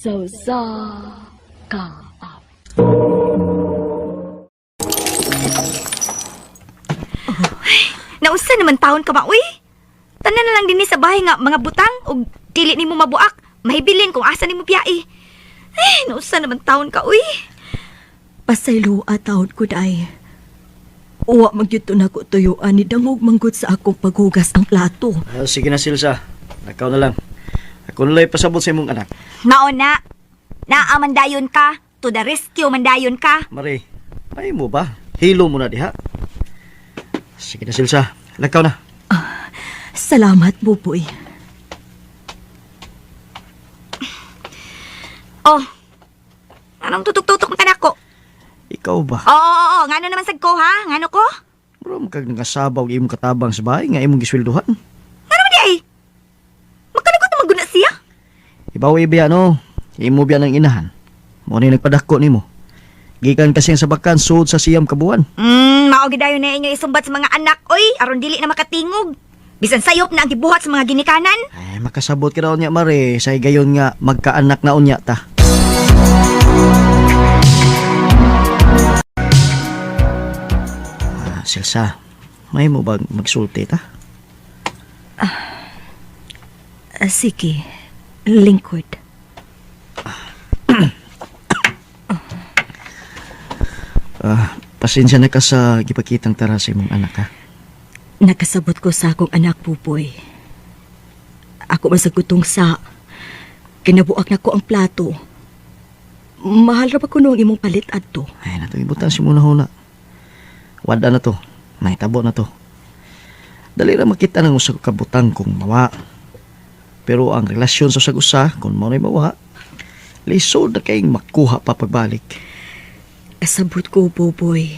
Sa usa ka Nausa naman taon ka ba, uy? Tanan na lang dinhi sa bahay nga mga butang og dili nimo mabuak. Mahibilin kung asa nimo biyai. Ay, nausa naman taon ka, uy. Pasayloa taon ko day. Uwa magyud to nako tuyuan ni dangog manggod sa akong paghugas ang plato. Ah, sige na, Silsa. Nakaw na lang. Ako na lang ipasabot sa imong anak. Mao na. Naa man dayon ka. To the rescue man dayon ka. Mari, ay mo ba? Hilo mo na diha. Sige na, Silsa. Lakaw na. Salamat, Buboy. Oh. Anong tutok-tutok man kanako? Ikaw ba? Oo, oo, oo. Ngano naman sad ko, ha? Ngano ko? Bro, kag nangasabaw imong katabang sa bahay nga imong gisweldohan. Ngano man di ay? Makanagot naman guna siya. Ibaw ibiya no. Imo biya ng inahan. Mo ni nagpadako nimo. Gikan kasi ang sabakan suod sa siyam kabuan. Mao gid dayon na inyo isumbat sa mga anak, oy, aron dili na makatingog. Bisan sayop na ang gibuhat sa mga ginikanan. Ay, makasabot ka daw niya, Mare. Sa gayon nga, magkaanak na unya ta. Ah, Silsa, may mo bang magsulti ta? Ah, sige, lingkod. Ah, pasensya na ka sa gipakitang tara sa imong anak, ha? Nakasabot ko sa akong anak, Buboy. Ako man sa gutong sa. Kinabuak na ko ang plato. Mahal ra ba kuno ang imong palit adto? Ay, nato ibutan si muna huna. Wada na to. May tabo na to. Dali ra makita ng usa ka butang kung mawa. Pero ang relasyon sa usag usa kung mao na'y mawa, lisod na kayong makuha pa pagbalik. Kasabot ko, Buboy.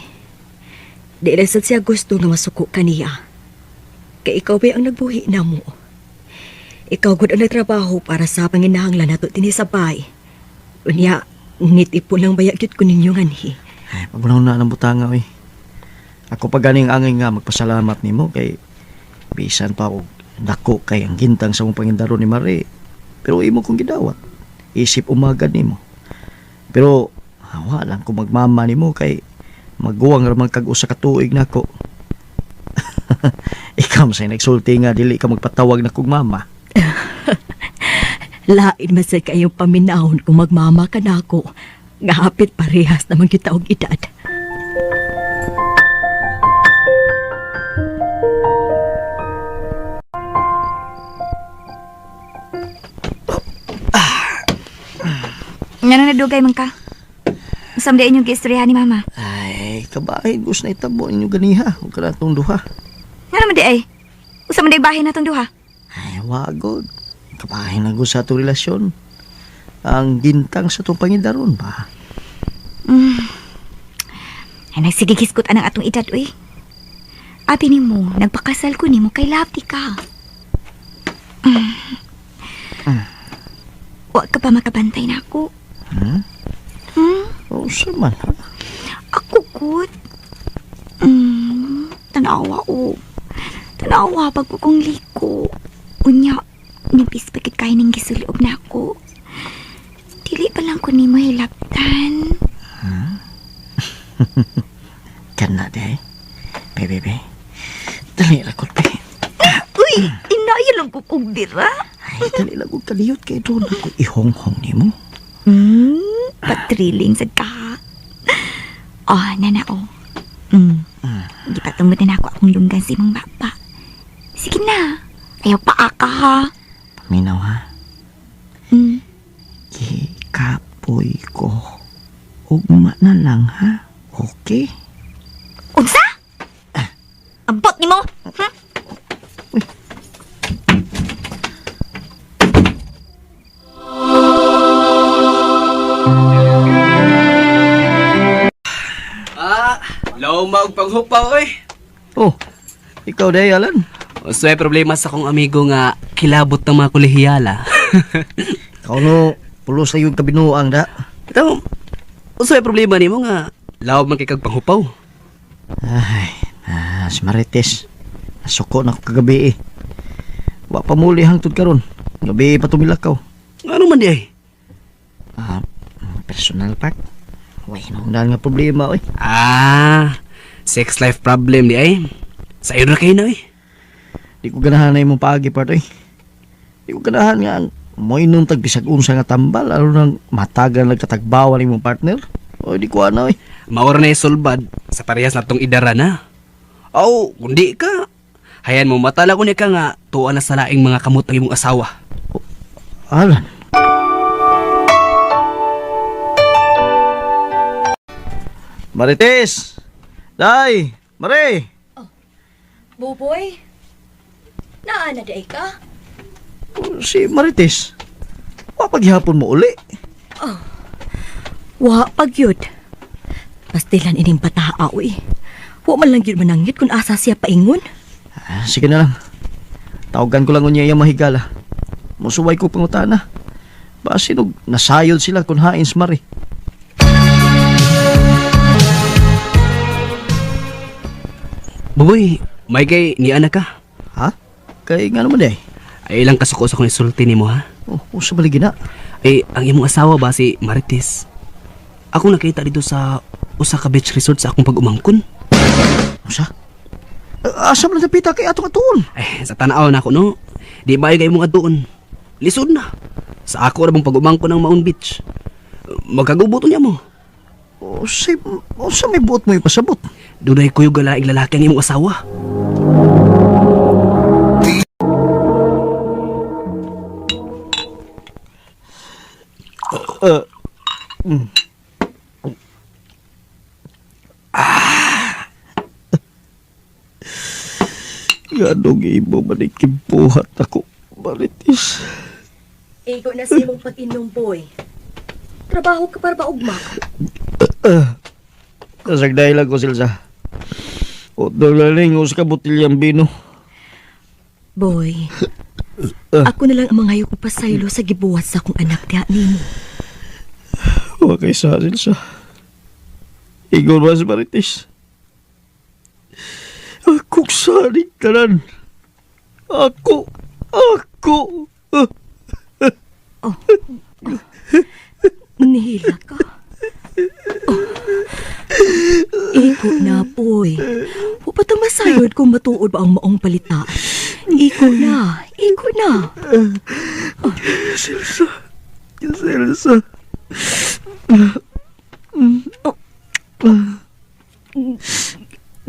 Di na sad siya gusto nga masuko kaniya. Kay ikaw ba ang nagbuhi na mo? Ikaw gud ang nagtrabaho para sa panginahanglan nato dinhi sa bay. Unya, nitipon lang baya gyud ko ninyo nganhi. Ay, pagunaw na ng butanga, oy. Ako pa ganing angay nga magpasalamat nimo kay bisan pa og dako kay ang gintang sa mong pangindaro ni Mare. Pero imo kong gidawat. Isip umaga nimo. Pero hawa lang ko magmama nimo kay maguwang ra man kag usa ka tuig nako. Ikaw man say nagsulti nga dili ka magpatawag na kog mama. Lain man sad kayong paminahon kung magmama ka nako. Nga hapit parehas naman kita og edad. Ngano nadugay man ka? Usam di inyong giistoryahan ni mama. Ay, kabahin gus na itabo ninyo ganiha ug kanatong duha. Ngano man di ay? Usam man di bahin natong duha. Ay, wagod. Kabahin na gud sa atong relasyon. Ang gintang sa itong pangindaron ba? Ay, nagsigig hisgot anang atong edad, uy. Abi nimo, nagpakasal ko nimo kay love di ka. Wa ka pa makabantay na ako. Hmm? Hmm? O, sa man, ha? Ako gud. Tanawa o. Tanawa pag ko kong liko. Unya, nipis pa gid kay ning gisuliob na ako. Dili pa lang ko nimo hilabtan. Kana, day. Be, be, be. Dali ra ko, be. Uy, inaya lang ko kong dira. Ay, dali lang kong kaliyot kay doon ako ihonghong nimo. Patriling sad ka. Oh, nana oh. Gipatungod na nako akong lunggan sa imong baba. Sige na. Ayaw pa ka ha. Paminaw, ha? Gikapoy ko. Ugma na lang, ha? Okay? Unsa? Ambot nimo? Ah, luma og panghupaw oy. Oh, ikaw, day, Alan. Unsay problema sa akong amigo nga kilabot ng mga kolehiyala. Ikaw no, pulos na yung kabinuang da. Ito, unsay problema nimo nga law man kay kag panghupaw? Ay, ah, si Marites. Nasuko na ako kagabi eh. Wa pa muli hangtod karon. Gabi pa tumilakaw. Ano man di ay? Personal part. Way nung nga problema oy. Ah, sex life problem di ay. Sa na kayo na eh. Di ko ganahan na imong paagi part oy. Di ko ganahan nga ang moinom tag bisag unsa nga tambal aron nang matagal nagkatagbawan imong partner. Oy di ko ana oy. Maura na isulbad sa parehas na tong idara na. Aw, kundi ka. Hayan mo, matala ko niya ka nga tuwa na sa laing mga kamot ang imong asawa. Alan. Marites! Day! Mare! Buboy? Naa na day ka? Si Marites. Wapaghihapon mo uli. Wa pagyud. Pastilan ining bataa uy. Wa man lang gyud mananggit kung asa siya paingon. Ah, sige na lang. Tawagan ko lang unya iyang mahigala. Musuway ko pangutana. Basin og nasayod sila kung hain si Mari. Buboy, may kay ni anak ka. Ha? Kay nga naman day. Ay ilang kasuko sa kong isulti nimo ha. Oh, usa baligi na. Eh, ang imong asawa ba si Marites? Ako nakita dito sa usa ka beach resort sa akong pag-umangkon. Usa? Ah, asa man napita kay atong atuon? Ay, sa tanaw na ako no. Di ba kay imong atuon? Lisod na. Sa ako ra bang pag-umangkon ng Maun Beach. Magkagubot niya mo. Usa, usa may buot mo ipasabot. Dunay kuyog nga laing lalaki ang imong asawa. Ganong imo manikibuhat ako, Marites. Igo na sa imong pag-inom, boy. Trabaho ka para ba ugma? Kasagday lang ko, Silsa. Otro laling, usa ka botilyang bino. Boy, ako na lang ang mangayo ko pasaylo sa gibuhat sa akong anak diha nimo. Wa kay sa, Silsa. Igor ba si Marites? Ako sanig tanan. Ako, ako. Manihila ka. Oh. Iko na, boy. Wa pa ta masayod kung matuod ba ang maong palita. Iko na, iko na. Silsa. Silsa.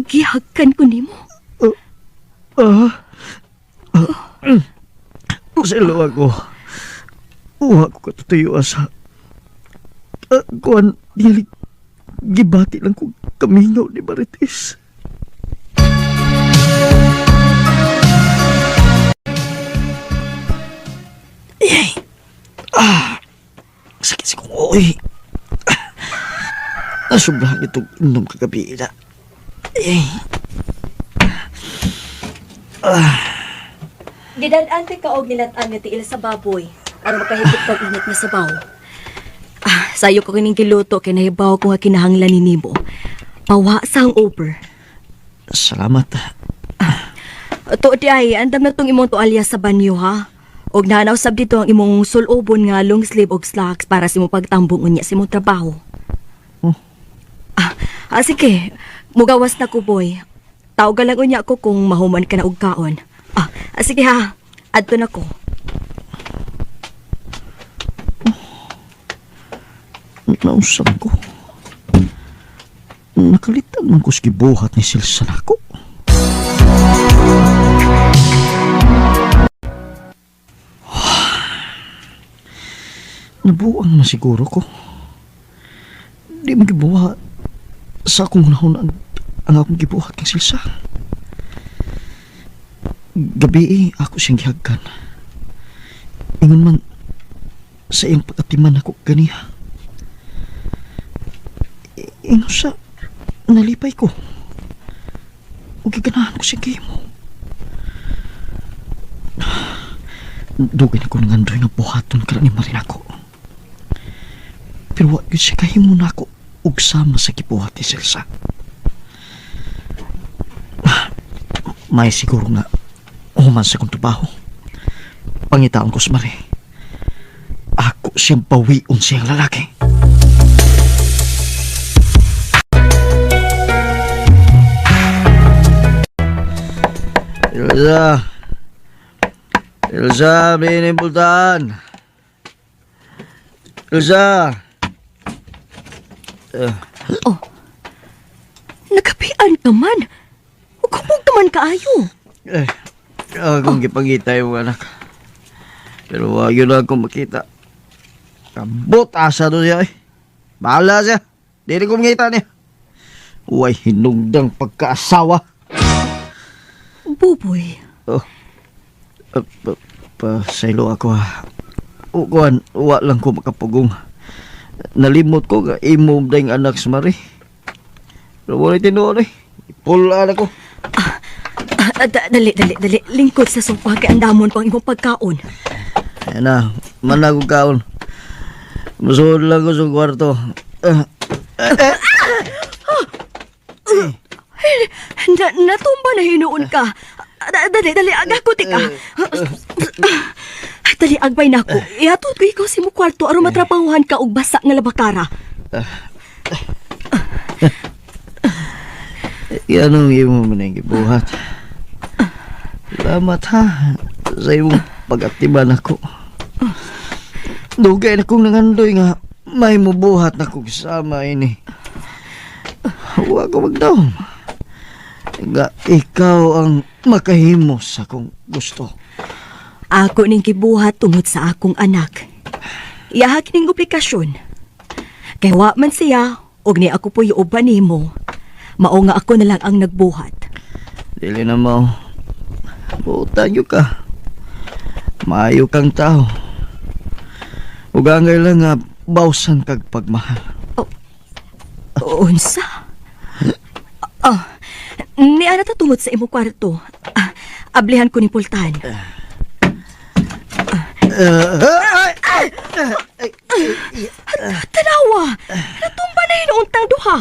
Gihagkan ko nimo. Ah. Silo ako. Uwa ko katutuyo sa... Kuan, dili, gibati lang ko kamingaw ni Marites. Yay! Ah! Sakit sa kong uwi. Ah, nasobrahan itong inom kagabi na. Yay! Gidad-an ka og nilatan nga tiil sa baboy aron makahigit kag init nga sabaw. Ah, sayo ko kining giluto kay nahibaw ko nga kinahanglan ni nimo. Pawa sa ang over. Salamat. To di ay, andam na tong imong tualya sa banyo ha. Og naanaw sab dito ang imong sulobon nga long sleeve og slacks para sa imong pagtambong unya sa imong trabaho. Oh. Ah, sige. Mugawas na ko boy. Tawga lang unya ko kung mahuman ka na og kaon. Sige ha. Adto na ko. Nausap ko. Nakalitan man ko sa gibuhat ni Silsa nako. Nabuang na siguro ko. Di mo gibuhat sa akong hunahon ang akong gibuhat kang Silsa. Gabi eh, ako siyang gihagkan. Ingon man sa iyang pagkatiman ako ganiha. Ingon sa nalipay ko. O giganahan ko siya kimo. Dugay na ko nangandoy nga buhaton ka ni Marin ako. Pero wa gyud siya kahimo na ako og sama sa gibuhat ni Celsa. May siguro nga human sa kong trabaho. Pangitaon ko sa Mari. Ako siyang bawion siyang lalaki. Elsa. Elsa, binibultahan. Elsa. Oh. Nakapian ka man. Kumog ka man kaayo. Eh, akong gipangita yung anak. Pero wag yun lang akong makita. Kabot, asa doon siya eh. Bahala siya. Dili ko makita niya. Uy, hinungdang pagkaasawa. Buboy. Oh. Pasaylo ako ha. O, kuan, wa lang ko makapugong. Nalimot ko nga imo dayng anak sa Mari. Pero wala tinuod eh. Ipulaan ako. Ah, dali, dali, dali. Lingkod sa sopa kay andamon ko ang imong pagkaon. Ayan na, managog kaon. Musuod lang ko sa kwarto. Ah, Natumba na hinuon ka. Dali, dali, agako ti ka. Dali, agbay na ako. Ihatod ko ikaw sa imong kwarto aron matrabahuhan ka og basa nga labakara. Yan ang imo man ang gibuhat. Salamat ha sa imong pag-aktiban ako. Dugay na kong nangandoy nga may mubuhat na kong sama ini. Huwag ko magdaom. Nga ikaw ang makahimos sa akong gusto. Ako ning gibuhat tungod sa akong anak. Iyaha kining obligasyon. Kay wa man siya og ni ako po'y uban nimo. Mao nga ako na lang ang nagbuhat. Dili na mo. Butan yun ka. Maayo kang tao. Ug angay lang nga bawsan kag pagmahal. Unsa? Ah, ni ana ta tungod sa imong kwarto. Ah, ablihan ko ni Pultan. Tanawa! Natumba na hinuon tang duha.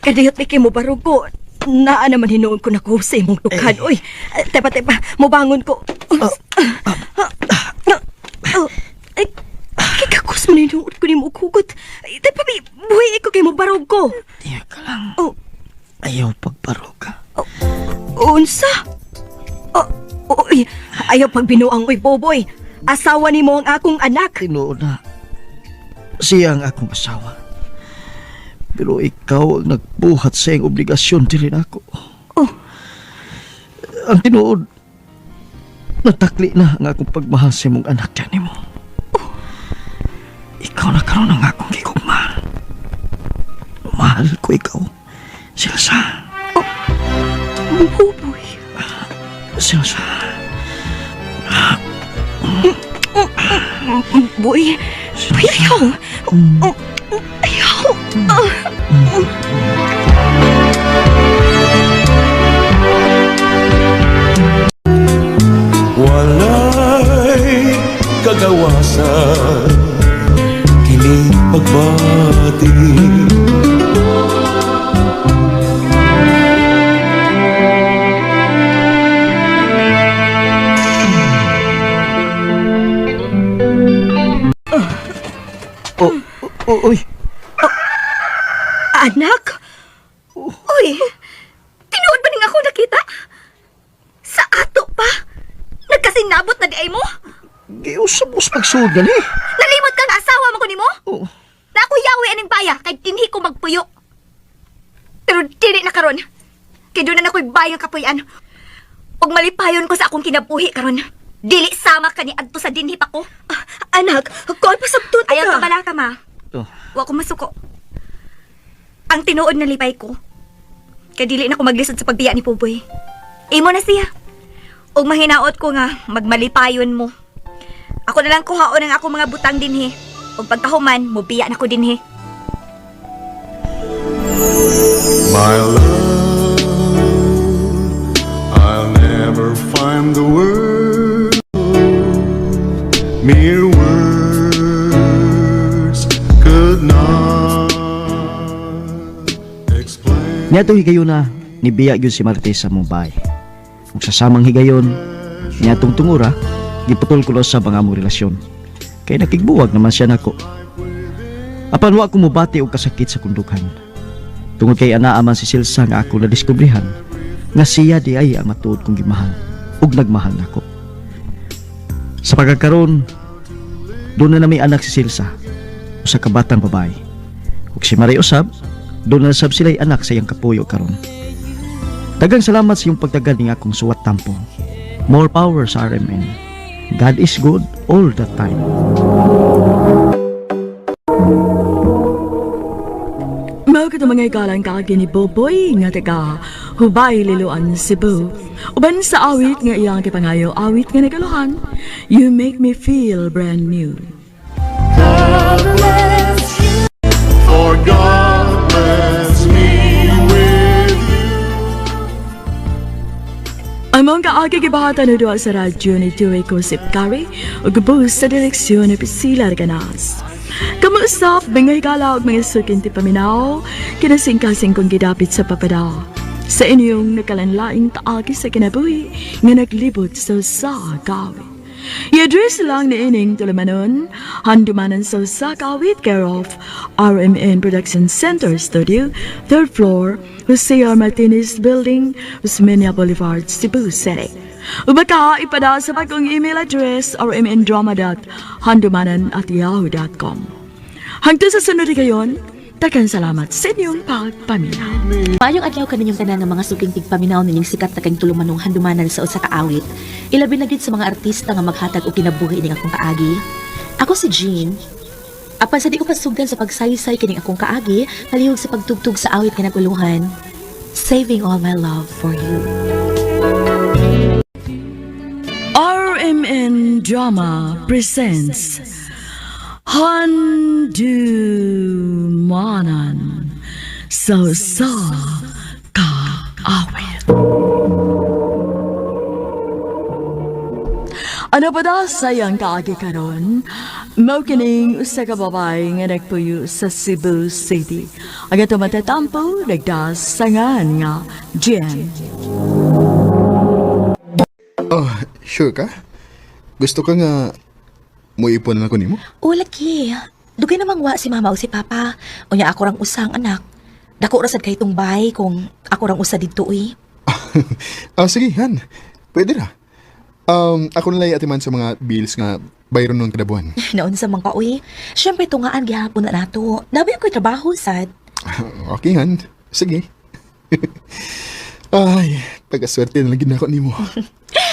Kadiyot ni kay mo barugo. Naa naman hinuon ko nakuha sa imong dukhan. Uy, tepa tepa, mobangon ko. Ay, kikakos man hinuon ko nimo og hugot. Ay, tepa, buhi ko kay mo barugo. Tiyak ka lang. Oh, Ayaw pagbaruga. unsa? Oh, uy, ayaw pagbinuang uy, Boboy. Asawa nimo ang akong anak. Tinuod na. Siya ang akong asawa. Pero ikaw ang nagbuhat sa iyong obligasyon dili nako. Oh. Ang tinuod, natakli na ang akong pagmahal sa imong anak kanimo. Ikaw na karon ang akong gigugma. Mahal ko ikaw. Silsa. Boboy. Silsa. Boy, boy, ayaw. Ayaw. Walay kagawasan kini pagbati. Oh, oh, uy. Anak? Uy, tinuod ba ning ako nakita? Sa ato pa? Nagkasinabot na di ay mo? Giusap mo sa pagsuod gani. Nalimot ka nga asawa mo ko nimo? Oh. Na ako yawi aning baya kay dinhi ko magpuyo. Pero dili na karon. Kay doon na ako'y bayang kapuyan. Ug malipayon ko sa akong kinabuhi karon. Dili sama ka ni adto sa dinhi pa ko. Ah, anak, kuan pa sabtot ka. Ayaw ka bala ka ma. Oh. Wa ko masuko. Ang tinuod na lipay ko. Kay dili na ko maglisod sa pagbiya ni Puboy. Imo na siya. Ug mahinaot ko nga magmalipayon mo. Ako na lang kuhaon ang akong mga butang dinhi. Ug pagkahuman, mobiya na ko dinhi. My love, I'll never find the words, mere words could not explain. Niadtong higayuna, nibiya gyud si Marte sa Mumbai. Ug sa samang higayon, niadtong tungura, giputol ko sa mga among relasyon. Kay nakigbuwag naman siya nako. Apan wa ko mobati og kasakit sa kundukhan. Tungod kay anaa man si Silsa nga ako nadiskubrihan, Nga siya di ay ang matuod kong gimahal ug nagmahal nako. Sa pagkakaroon, doon na may anak si Silsa, usa ka batang babae. Ug si Maria usab, doon na sab sila'y anak sa iyang kapuyo karon. Daghang salamat sa iyong pagtagal ning akong suwat tampo. More power sa RMN. God is good all the time. Mao kato mga igalang kaagi ni Boboy nga taga Hubay, Liloan, Cebu. Uban sa awit nga iyang kipangayo, awit nga nagaluhan, You Make Me Feel Brand New. For God bless me with you. Among kaagi gibahatan na duha sa radyo ni Dewey Cosip Kari ug bus sa direksyon ni Priscilla Reganas. Kamuusap, mga higala ug mga sukin ti paminaw, kinasingkasing kong gidapit sa papada. Sa inyong nakalanlaing kaagi sa kinabuhi nga naglibot sa usa ka awit. I-address lang ni ining tulumanon, handumanan sa usa ka awit, care of RMN Production Center Studio, 3rd floor, Jose R. Martinez Building, Osmeña Boulevard, Cebu City. Ubaka ipada sa bagong email address rmndrama.handumanan@yahoo.com. Hangtod sa sunod higayon, daghang salamat sa inyong pagpaminaw. Maayong adlaw kaninyong tanan nga mga suking tigpaminaw ninyong sikat na kayong tulumanong handumanan sa usa ka awit. Ilabi na gyud sa mga artista nga maghatag og kinabuhi ining akong kaagi. Ako si Jean. Apan sa di ko pasugdan sa pagsaysay kining akong kaagi, palihog sa pagtugtog sa awit nga naguluhan. Saving all my love for you. RMN Drama presents Handumanan sa usa ka awit. Ano pa da sayang kaagi karon? Mao kining usa ka babae nga nagpuyo sa Cebu City. Ang ato matatampo nagdasangan nga Jen. Oh, sure ka? Gusto ka nga muipon na ako nimo? O lagi, dugay namang wa si mama o si papa. Unya ako rang usang anak. Dako ra sad kay itong bahay kung ako rang usa didto uy. Ah, sige, Han. Pwede ra. Ako na lang atiman sa mga bills nga bayron nun kada buwan. Naunsa man ka uy. Syempre tungaan gihapon na nato. Labi ako'y trabaho sad. Okay, Han. Sige. Ay, pagkaswerte na lang gid nako nimo.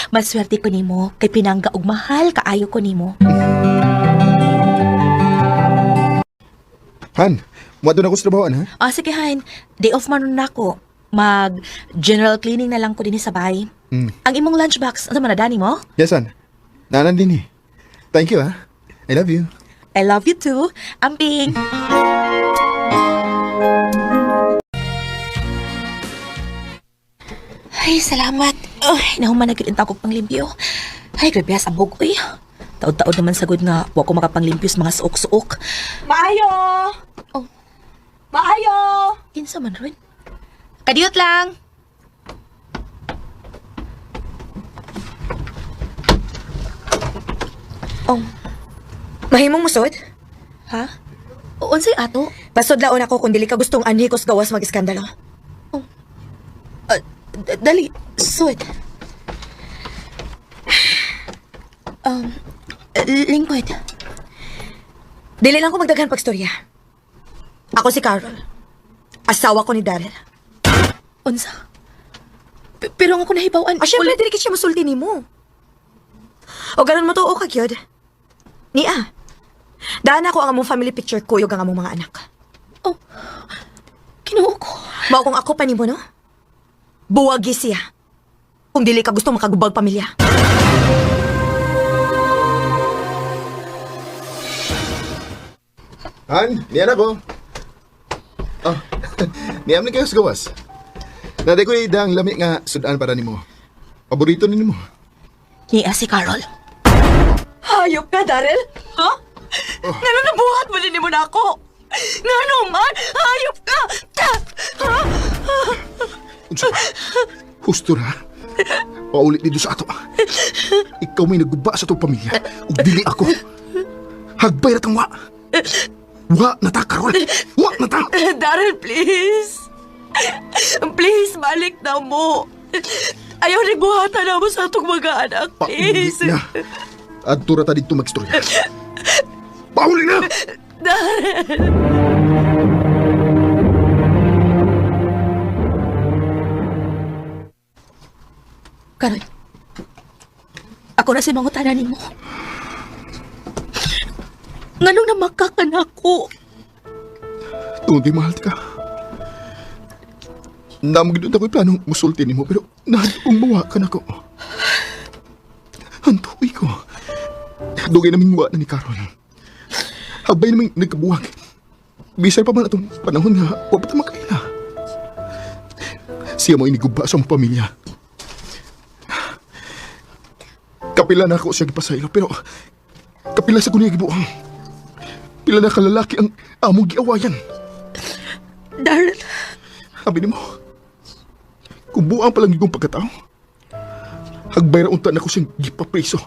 Maswerte ko nimo kay pinangga og mahal kaayo ko nimo. Han, muadto na ako sa trabahoan, ha? Ah, sige Han, day off man nun nako. Mag general cleaning na lang ko dinhi sa bahay. Ang imong lunchbox, ano man na dani mo? Yes, Han. Nanan din eh. Thank you, ha? I love you. I love you too. Amping. Ay, salamat. Ay, nahuman na gyud ang takog panglimpyo. Ay, grabe sa bug, uy. Taod-taod naman sagud nga wa ko makapanglimpyo sa mga suok-suok. Maayo! Oh. Maayo! Kinsa man ron? Kadiyot lang. Oh, Mahimong musod? ha? O, unsay ato? Pasudlaon ako kung dili ka gustong anhi kos gawas mag-iskandalo. Ah, dali, sud. Lingkod. Dili lang ko magdaghan pagstorya. Ako si Carol. Asawa ko ni Daryl. Unsa? Pero ang ako nahibaw-an. Ah, syempre, dili siya musulti nimo. O ganon mo to, o kagyod. Nia, daan ako ang among family picture kuyog ang among mga anak. Oh, Kinuo ko. Mao kung ako pa nimo, no? Buwagi siya. Kung dili ka gusto makagubag pamilya. Han, niyan ako. Oh, niyam ni kayo sa gawas. Naday ko idang lami nga sudan para nimo. Paborito ni nimo. Niya si Carol. Hayop ka, Daryl? Ha? Ngano nabuhat mo din mo na ako? Ngano man? Hayop ka! Ha? Unsa ba? Husto ra. Paulit dito sa ato. Ikaw may naguba sa itong pamilya. Ug dili ako. Hagbay ra tang wa. Wa na ta, Karol. Wa na ta. Daryl, please. Please, balik na mo. Ayaw nagbuhatan na mo sa atong mga anak, Pauli please. na. Adto ra ta didto magstorya. Pauli na! Darren! Karon. Ako na si mangutana nimo. Nganong namaka ka na ako? Tungod kay mahal ka. Namo gid ako'y plano musulti nimo pero nahadlok mawa ka nako. Antuoy ko. Dugay naming wa na ni Carol. Habay naming nagkabuwag. Bisan pa man atong panahon nga wa pa ta makaila. Siya mo iniguba sa among pamilya. Kapila na ako siya gipasaylo pero kapila sa kunya gibuang. Pila na kalalaki ang among giawayan. Darren, Sabi ni mo, kung buang palang gigong pagkatao, hagbay ra unta na ko siyang gipapriso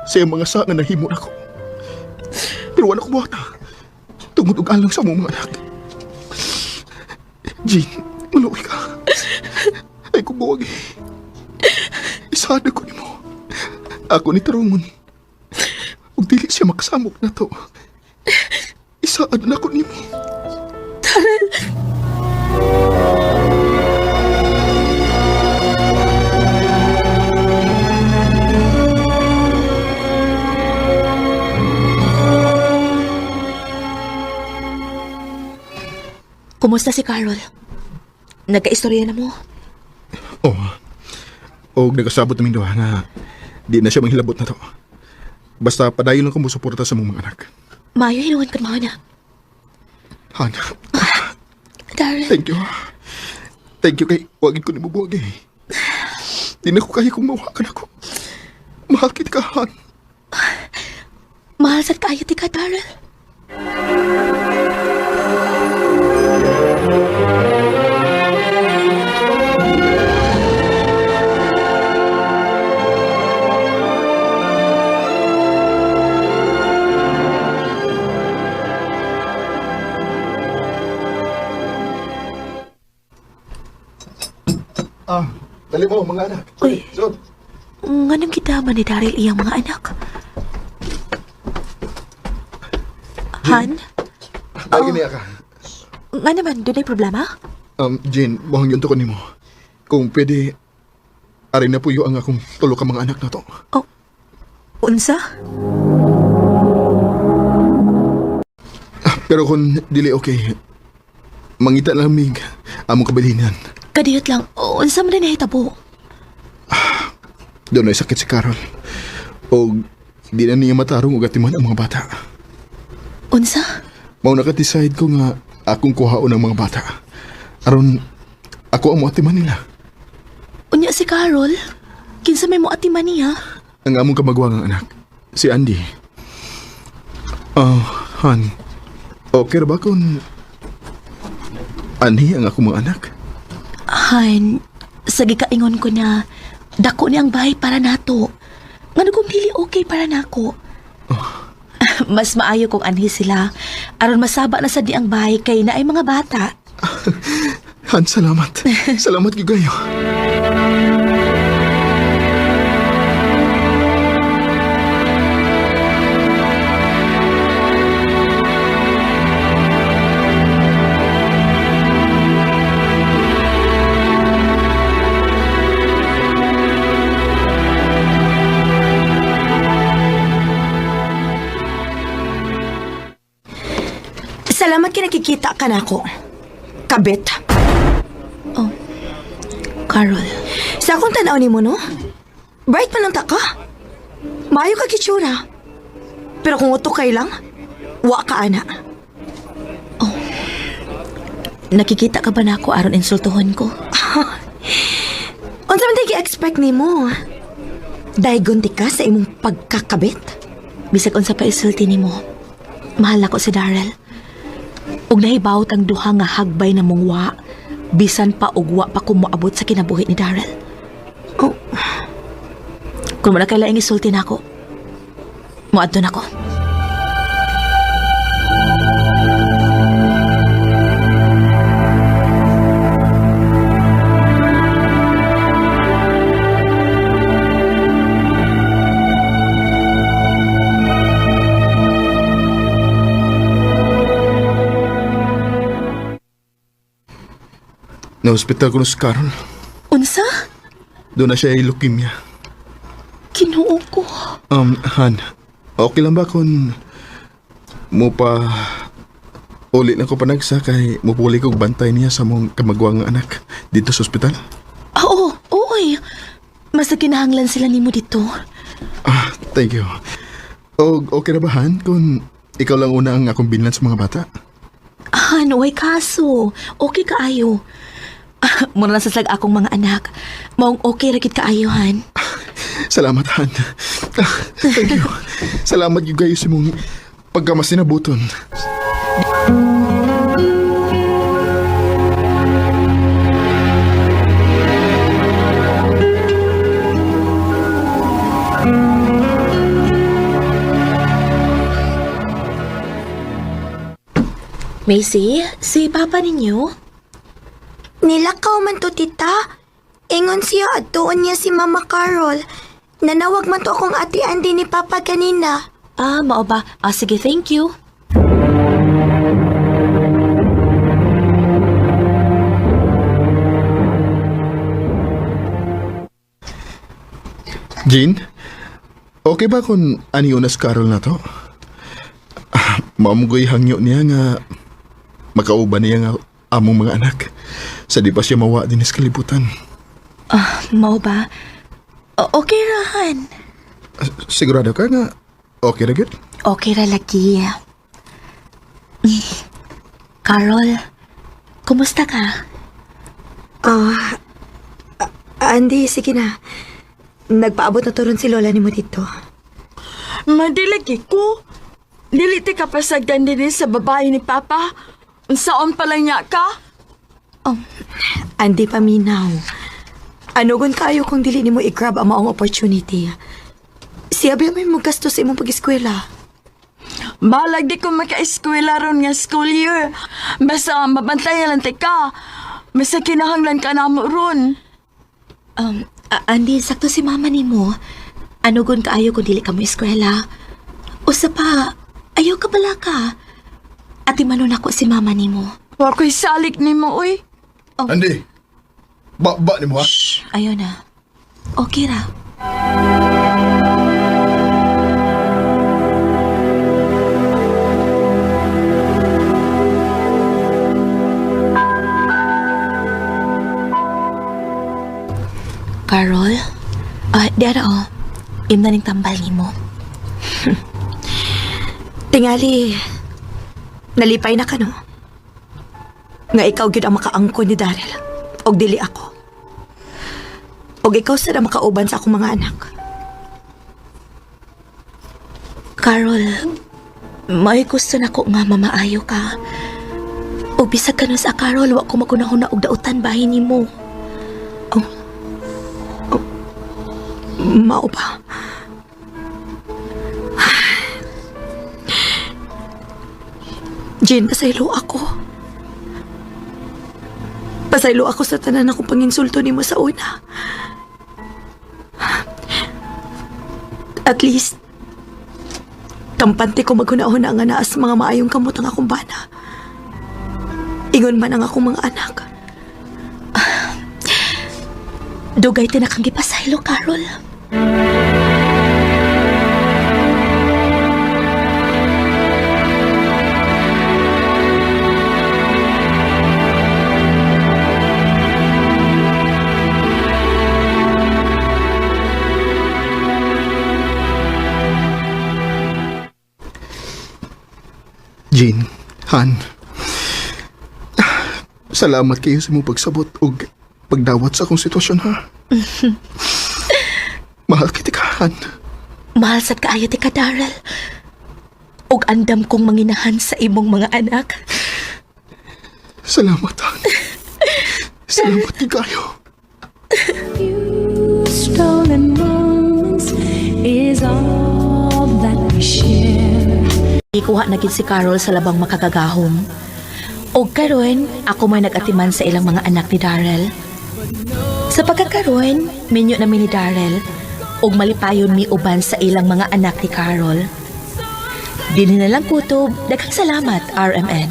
sa iyang mga sa nga nahimo nako. Pero wala ko buhata. Tungod og alang sa among mga anak. Jean, maluoy ka. Ay kung buwag eh. Isada ko nimo. Ako ni Tarungon. Ug dili siya makasamok na to. Isaad na ko nimo. Kumusta si Carol? Nagkaistorya na mo? Oh. Og nagkasabot namin duha nga di na siya manghilabot na to. Basta padayon lang ko mo sa mong mga anak. Maayo hinuon ka mga na. Han, Darren, thank you. Thank you kay wagin ko ni mo buwag eh. Di na ko kaya kung mawakan ako. Mahal kita ka, Han. mahal sad kaayo ti ka, Darren. Ah, dali mo mga anak. Uy. So, Nganong kita man ni Daryl iyang mga anak? Han? ay gini ka. Nga naman, doon ay problema? Jean, mohang yun to ko nimo. Kung pwede, aray na puyo ang akong tulo ka mga anak na to. Oh, unsa? Ah, pero kung dili okay, mangita na lamig among kabilinan. Kadiyot lang, unsa man na nahitabo? Doon ay sakit si Carol. O di na niya matarong og atiman ang mga bata. Unsa? Mao naka-decide ko nga akong kuhaon ang mga bata. Aron ako ang moatiman nila. Unya si Carol? Kinsa may moatiman niya? Ang among kamagwangang anak, si Andy. Oh, Han. Okay ra ba kung Anhi ang akong mga anak? Han, sa gikaingon ko na dako ni ang bahay para nato. Ngano kung dili okay para nako? Mas maayo kung anhi sila aron masaba na sa di ang bahay kay naay mga bata. Han, salamat. Salamat gyud kayo. Salamat kay nakikita ka na ako. Kabit. Oh, Carol, Sa akong tanaw ni mo, no? Bright man ang taka. Maayo ka kitsura. Pero kung uto kay lang, wa ka ana. nakikita ka ba nako aron insultuhon ko? Unsa man tay gi-expect nimo? Daygon ti ka sa imong pagkakabit? Bisag unsa pa isulti nimo. Mahal nako si Darrell. Ug nahibawot ang duha nga hagbay na mong wa, bisan pa og wa pa ko moabot sa kinabuhi ni Darrell. Oh, Kung wala kay laing isulti nako, moadto nako. Na-hospital ko na si Carol. Unsa? Doon na siya ay leukemia. Kinuo ko. Han, okay lang ba kung mo pa uli na ko panagsa kay mupuli kog bantay niya sa mong kamagwang nga anak dito sa ospital? Ah, Oo, oy. Mas kinahanglan sila nimo dito. Ah, thank you. O, okay na ba, Han, kung ikaw lang una ang akong binlan sa mga bata? Han, way kaso. Okay kaayo. Ah, mura na sa slag akong mga anak. Maong okay ra gid kaayo, Han. Salamat, Han. Ah, thank you. Salamat you guys sa mong pagkamasinabuton. Macy, si Papa ninyo? Nilakaw man to, tita. Ingon siya at tuon niya si Mama Carol. Nanawag man to akong ate Andy ni Papa kanina. Ah, mao ba? Ah, sige, thank you. Jean, okay ba kung ani una si Carol na to? Ah, Mamugoy hangyo niya nga makauban niya nga among mga anak. Sa di pa siya mawa din sa kalibutan. Ah, mao ba? Okay ra, Han. Ah, sigurado ka nga okay ra gyud? Okay ra lagi. Carol, kumusta ka? Ah, Andy, sige na. Nagpaabot na to ron si Lola ni mo dito. Madilagi ko. Dili ti kapasagdan din sa babae ni Papa. Unsaon pa lang niya ka? Oh, Andy, paminaw. Anugon kayo kung dili nimo i-grab ang maong opportunity. Siya ba may magasto sa imong pag-eskwela? Balag di ko maka-eskwela ron nga school year. Basta mabantayan lang ti ka. Basta kinahanglan ka namo ron. Andy, sakto si mama nimo. Anugon kaayo kung dili ka mo eskwela. Usa pa, ayaw ka bala ka. Ati manon ako si mama nimo. Wa ko'y salik nimo, uy. Andy, ba-ba ni mo ha? Ayaw na. Okay ra. Carol, ah, di ara oh. Imna ning tambal nimo. Tingali, nalipay na ka, no? Nga ikaw gyud ang makaangkon ni Daryl. Og dili ako. Og ikaw sad ang makauban sa akong mga anak. Carol, may gusto na ko nga mamaayo ka. O bisag ka nun sa Carol, wa ko magunahon na og dautan bahin nimo. Mao ba? Jean, pasaylo ako. Pasaylo ako sa tanan akong panginsulto nimo sa una. At least, kampante ko maghunahuna nga naas mga maayong kamot ang akong bana. Ingon man ang akong mga anak. Dugay ti na kang gipasaylo, Carol. Jean, Han, salamat kayo sa mong pagsabot ug pagdawat sa akong sitwasyon, ha? Mahal kita ka, Han. Mahal sad kaayo ti ka, Daryl. Og andam kong manginahan sa imong mga anak. Salamat, Han. Salamat din kayo. Stolen moments is all that we share. Ikuha na gid si Carol sa labang makagagahom. Og karon, ako may nag-atiman sa ilang mga anak ni Daryl. Sa pagkakaroon, minyo na mi ni Daryl og malipayon mi uban sa ilang mga anak ni Carol. Dinhi na lang kutob, daghang salamat RMN.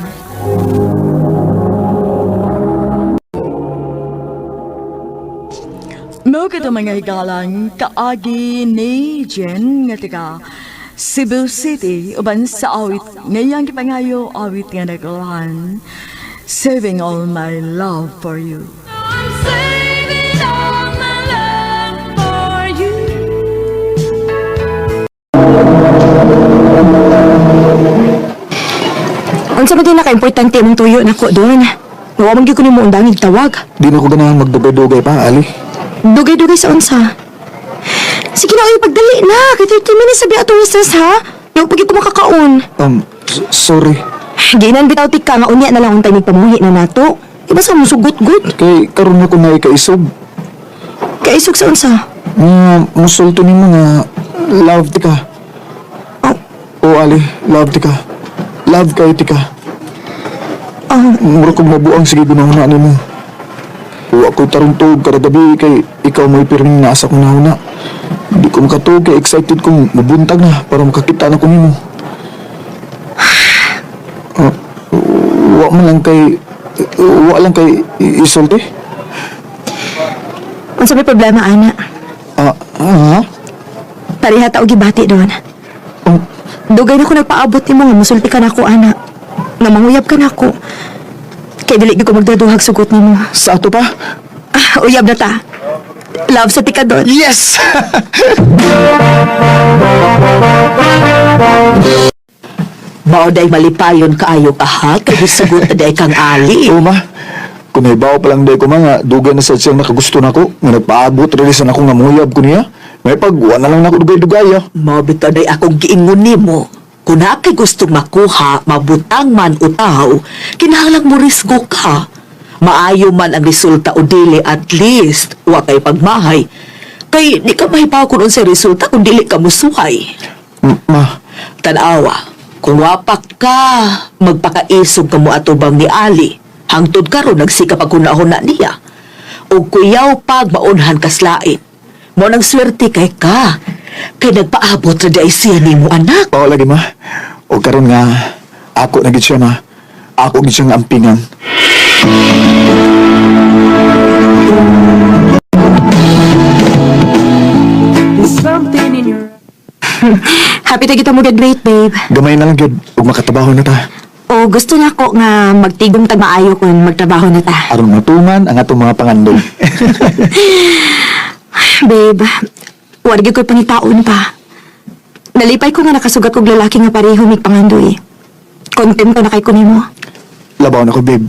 Ug mga higalang kaagi ni Jen nga taga Cebu City uban sa awit ngayang gipangayo awit nga nagulahan Saving All My Love For You. I'm saving all my love for you. Unsa man din naka-importante imong tuyo nako doon. Wa man gyud ko nimo undangig tawag. Di na ko ganahan magdugay-dugay pa, Ali. Dugay-dugay sa unsa. Sige na, uy, pagdali na. Kay 30 minutes sabi atong recess, ha? Yung pag ko makakaon. Sorry. Ginan bitaw tika nga unya na lang untay nagpamuhi na nato. Iba sa mo sugot-gut. Kay karon na ko na ikaisog. Kaisog sa unsa. Nga, musulto nimo nga love ti ka. Oh. Oh, Ali, love ti ka. Love kayo ti ka. Oh, Mura kong mabuang sige gunahuna nimo. Wa ko'y tarong tuog kada gabi kay ikaw mo'y pirming nasa kong nahuna. Di ko makatuog kay excited kong mabuntag na para makakita na ko nimo. Ah, wa man lang kay wa lang kay isulti. unsa may problema, ana? Ah, ah, Pareha ta og gibati doon. Oh, Dugay na ko nagpaabot nimo nga musulti ka nako, ana. Nga manguyab ka nako. Kay dili gyud ko magdaduhag sugot nimo. sa ato pa? Ah, uyab na ta. Love sa tika doon. Yes! Mao day malipayon kaayo ka ha, kay gisugot na day kang ali. Oo, ma. Kung may bawo pa lang day ko mga, dugay na sa siyang nakagusto na ko, nga nagpaabot rin sa akong namuyab ko niya. May pag, wa na lang nako dugay-dugay ah. Mao bitaw day akong giingon nimo. Kung naa kay gustong makuha, mabutang man o tao, kinahanglang mo risgo ka. Maayo man ang resulta o dili, at least wa kay pagmahay. Kay di ka mahibaw kung unsay resulta kung dili ka musuhay. Ma, Tanawa, kung wapak ka, magpakaisog ka mo atubang ni Ali. Hangtod karon nagsikap ang hunahuna niya. O kuyaw pag maunhan kaslain. Mo nang swerte kay ka. Kay nagpaabot ra di ay siya nimo anak. pao lagi ma. O karon nga, ako na gid siya ma. Ako gid siyang ampingan. Happy ta kita mo graduate, babe. Gamay na lang gyud ug makatrabaho na ta. O gusto na ko nga magtigom tag maayo kun magtrabaho na ta. Aron matungan ang atong mga pangandoy. Babe, wala gyud ko'y pangitaon pa. Nalipay ko nga nakasugat kog lalaki nga pareho mig pangandoy. Kontento na kay ko nimo. Labaw na ko, babe.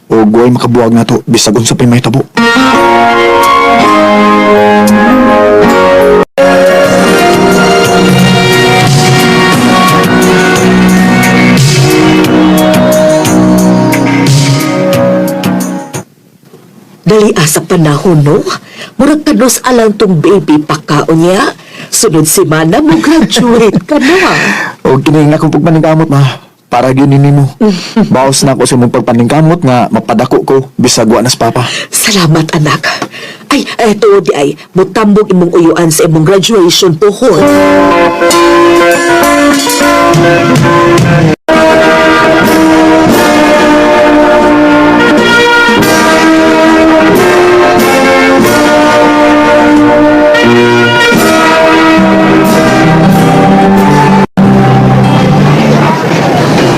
O guway makabuwag na to, bisag unsa pa'y mahitabo. Dali sa panahon no. Murag kanos alang tong baby pa ka unya. Sunod semana mo graduate ka na. O kini nga akong pagpaningkamot ma. Para gyud ni nimo. Baos na ako sa imong pagpaningkamot nga mapadako ko bisag wa nas papa. Salamat anak. Ay, eto di ay mutambog imong uyuan sa imong graduation pohon.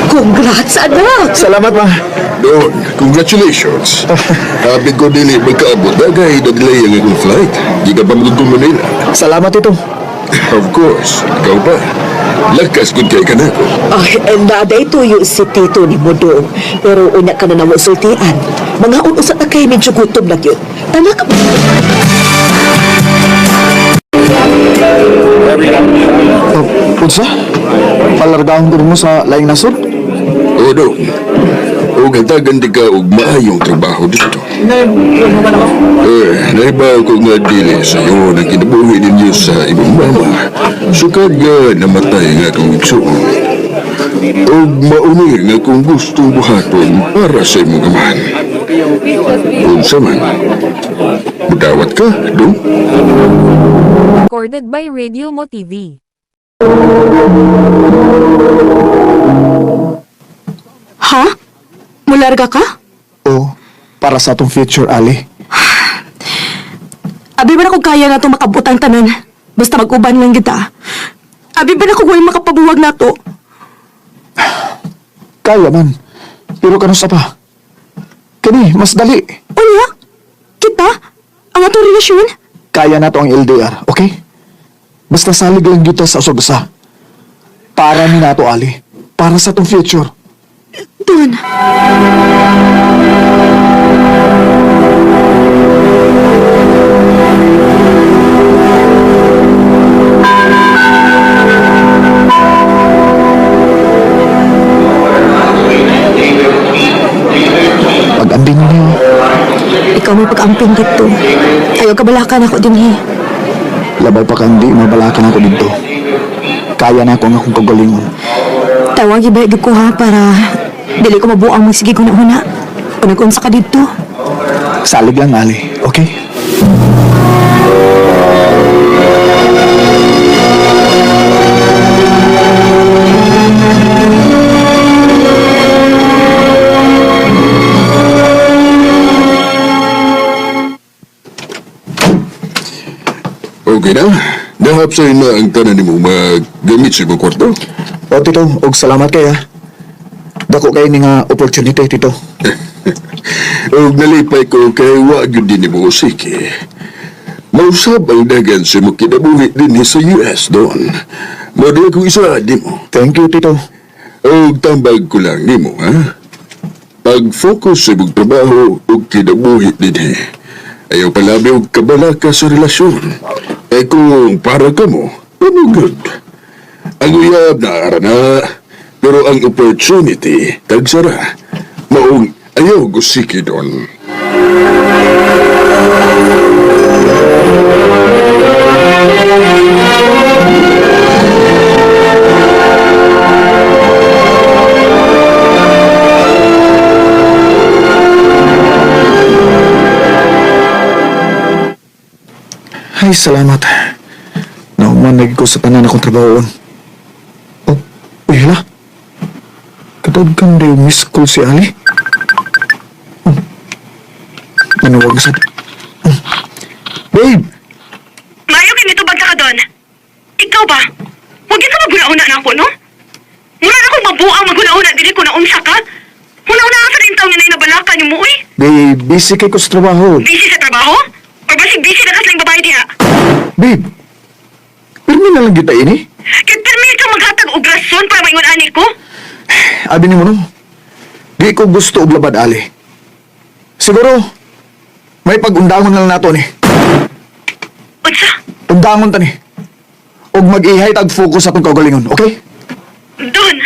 Congrats, anak! Salamat ma. Don, congratulations. Happy ko dili magkaabot na kay na-delay ang akong flight. Di ka pa magod Manila. Salamat ito. Of course, ikaw pa. Lakas gud kay kanako. Ay, naday tuyo si Tito ni Modong. Pero unya ka na nawa sultian. Mga unusa na kay medyo gutom na yun. Tala ka ba? Oh, unsa? Palargahon ko nimo sa laing nasod? O Don, o gatagan di ka og maayong trabaho dito. Eh, naibaw ko nga dili sa iyo na kinabuhi ninyo sa imong mama. Sukad nga namatay nga akong igsuon. Og mauni nga kung gustong buhaton para sa imong amahan. Unsa man, mudawat ka, Dong? Recorded by Radio Mo TV. Ha? Mularga ka? O para sa atong future, Ali. Abi ba na kung kaya na itong makabutang tanan? Basta mag-uban lang kita. Abi ba na kung way makapabuwag na to? Kaya man. Pero kanusa pa? Kani, mas dali. Unya? Kita? Ang atong relasyon? Kaya na to ang LDR, okay? Basta salig lang kita sa usag-usa. Para ni nato, Ali. Para sa tong future. Don. Pag-ambing niyo, Ikaw may pag-amping dito. Ayaw kabalakan ako din eh. labaw pa kang di mabalakan ako dito. Kaya na ako ang akong kagalingon. Tawag iba ko ha para dili ko mabuang magsige huna-huna. Kung nag-unsa ka dito. Salig lang, Ali. Okay? Okay na? Nahapsay na ang tanan nimo magamit sa imong kwarto. O, Tito, og salamat kay ha. Dako kay ni nga opportunity, Tito. Og nalipay ko kay wa gyud din nimo usiki. Mausab ang dagan sa imong kinabuhi dinhi sa US doon. Mo di ko isa nimo. Thank you, Tito. Og tambag ko lang nimo, ha? Pag-focus sa imong trabaho ug kinabuhi dinhi. Ayaw palabi og kabalaka sa relasyon. Eh kung para ka mo, pamugod. Ang uyab na ara na, pero ang opportunity, tagsara. Maong ayaw gusiki doon. Ay, salamat. Naumanag ko sa tanan akong trabahoon. Oh, uy, hala. Katod kang daw miss call si Ali. Oh. Nanawag sa... Oh. Babe! Mayo ganito bagta ka doon. Ikaw ba? Huwag yun ka maghuna-huna na ako, no? Mura na akong mabuang maghuna-huna dili ko na unsa ka. Huna-huna ka sa rin taong nga nabalaka ni mo, uy. Babe, busy kay ko sa trabaho. Busy sa trabaho? Or basig busy na ka sa babae diha? Babe, pirmi na lang kita ini. Kay pirmi ka maghatag og rason para maingon ani ko? Abi ni mo no, di ko gusto og labad, Ali. Siguro, may pag-undangon na lang nato ni. Unsa? Undangon ta ni. Og mag-ihay tag focus sa atong kaugalingon, okay? Doon.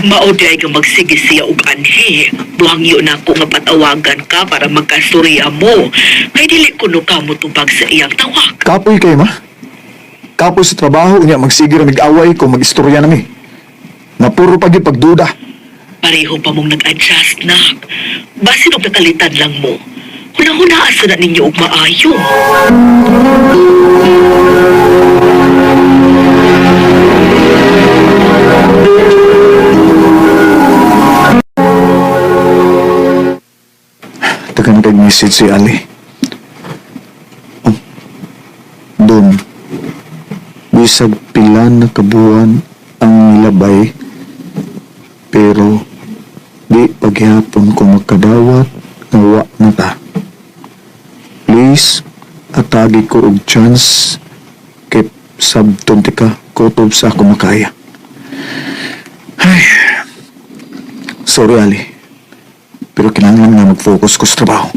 Mao di ay nga magsige siya og anhi. Buhangyo na ko nga patawagan ka para magkastorya mo. Kay dili kuno ka mo tubag sa iyang tawag. Kapoy kay ma. Kapoy sa trabaho, unya magsige ra mig-away kung mag-istorya nami. Napuro pa gyud pagduda. Pareho pa mong nag-adjust na. Basin og nakalitan lang mo. Huna-huna asa na ninyo og maayo. Tagan kay message si Ali. Oh. Doon. Bisag pila na kabuan ang nilabay, pero di paghihapon ko makadawat nga wa na ta. Please, atagi ko og chance kay sabton ti ka kutob sa ako makaya. Ay, sorry Ali. Pero kinahanglan nga mag-focus ko sa trabaho.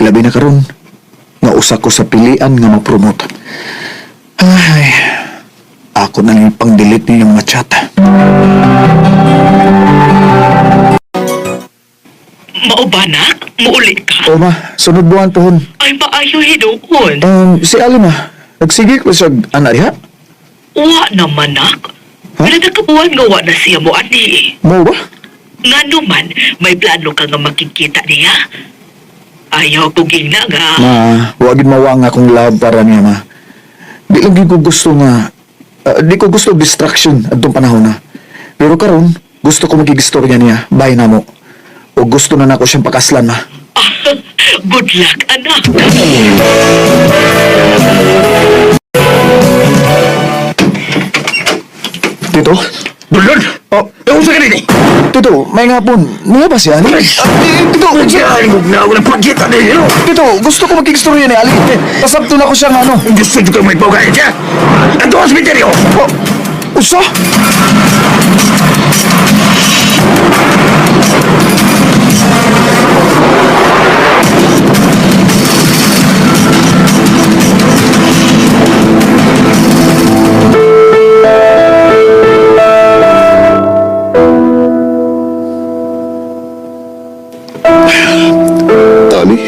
Ilabi na karon, nga usa ko sa pilian nga ma-promote. Ay, ako na lang pang-delete niyong mga chat. Mao ba nak? Muuli ka? O ma, sunod buwan pohon. Ay maayo hinuon. Si Ali ma, nagsige ko sa anak diha. Wa naman nak. Ha? Pero nakabuan nga wa na siya mo ani. Mo ba? Nga naman, may plano ka nga makikita niya. Ayaw ko gingna nga. Ma, wagin mawa nga akong love para niya ma. Di lang gyud ko gusto nga di ko gusto distraction adtong panahon na. Pero karon gusto ko magigistorya niya, bay namo. O gusto na nako siyang pakaslan, ma. Good luck, anak. Tito? Dulon! Oh, Eh, unsa ka nini? Tito, may nga po. Niya ba siya? Ali? Tito, Pagkita ninyo! Tito, gusto ko magigistorya ni Ali. Pasabto na ko siyang ano. Gusto ko may pawagay siya! Ato ang cemetery! Oh, usa? Tani,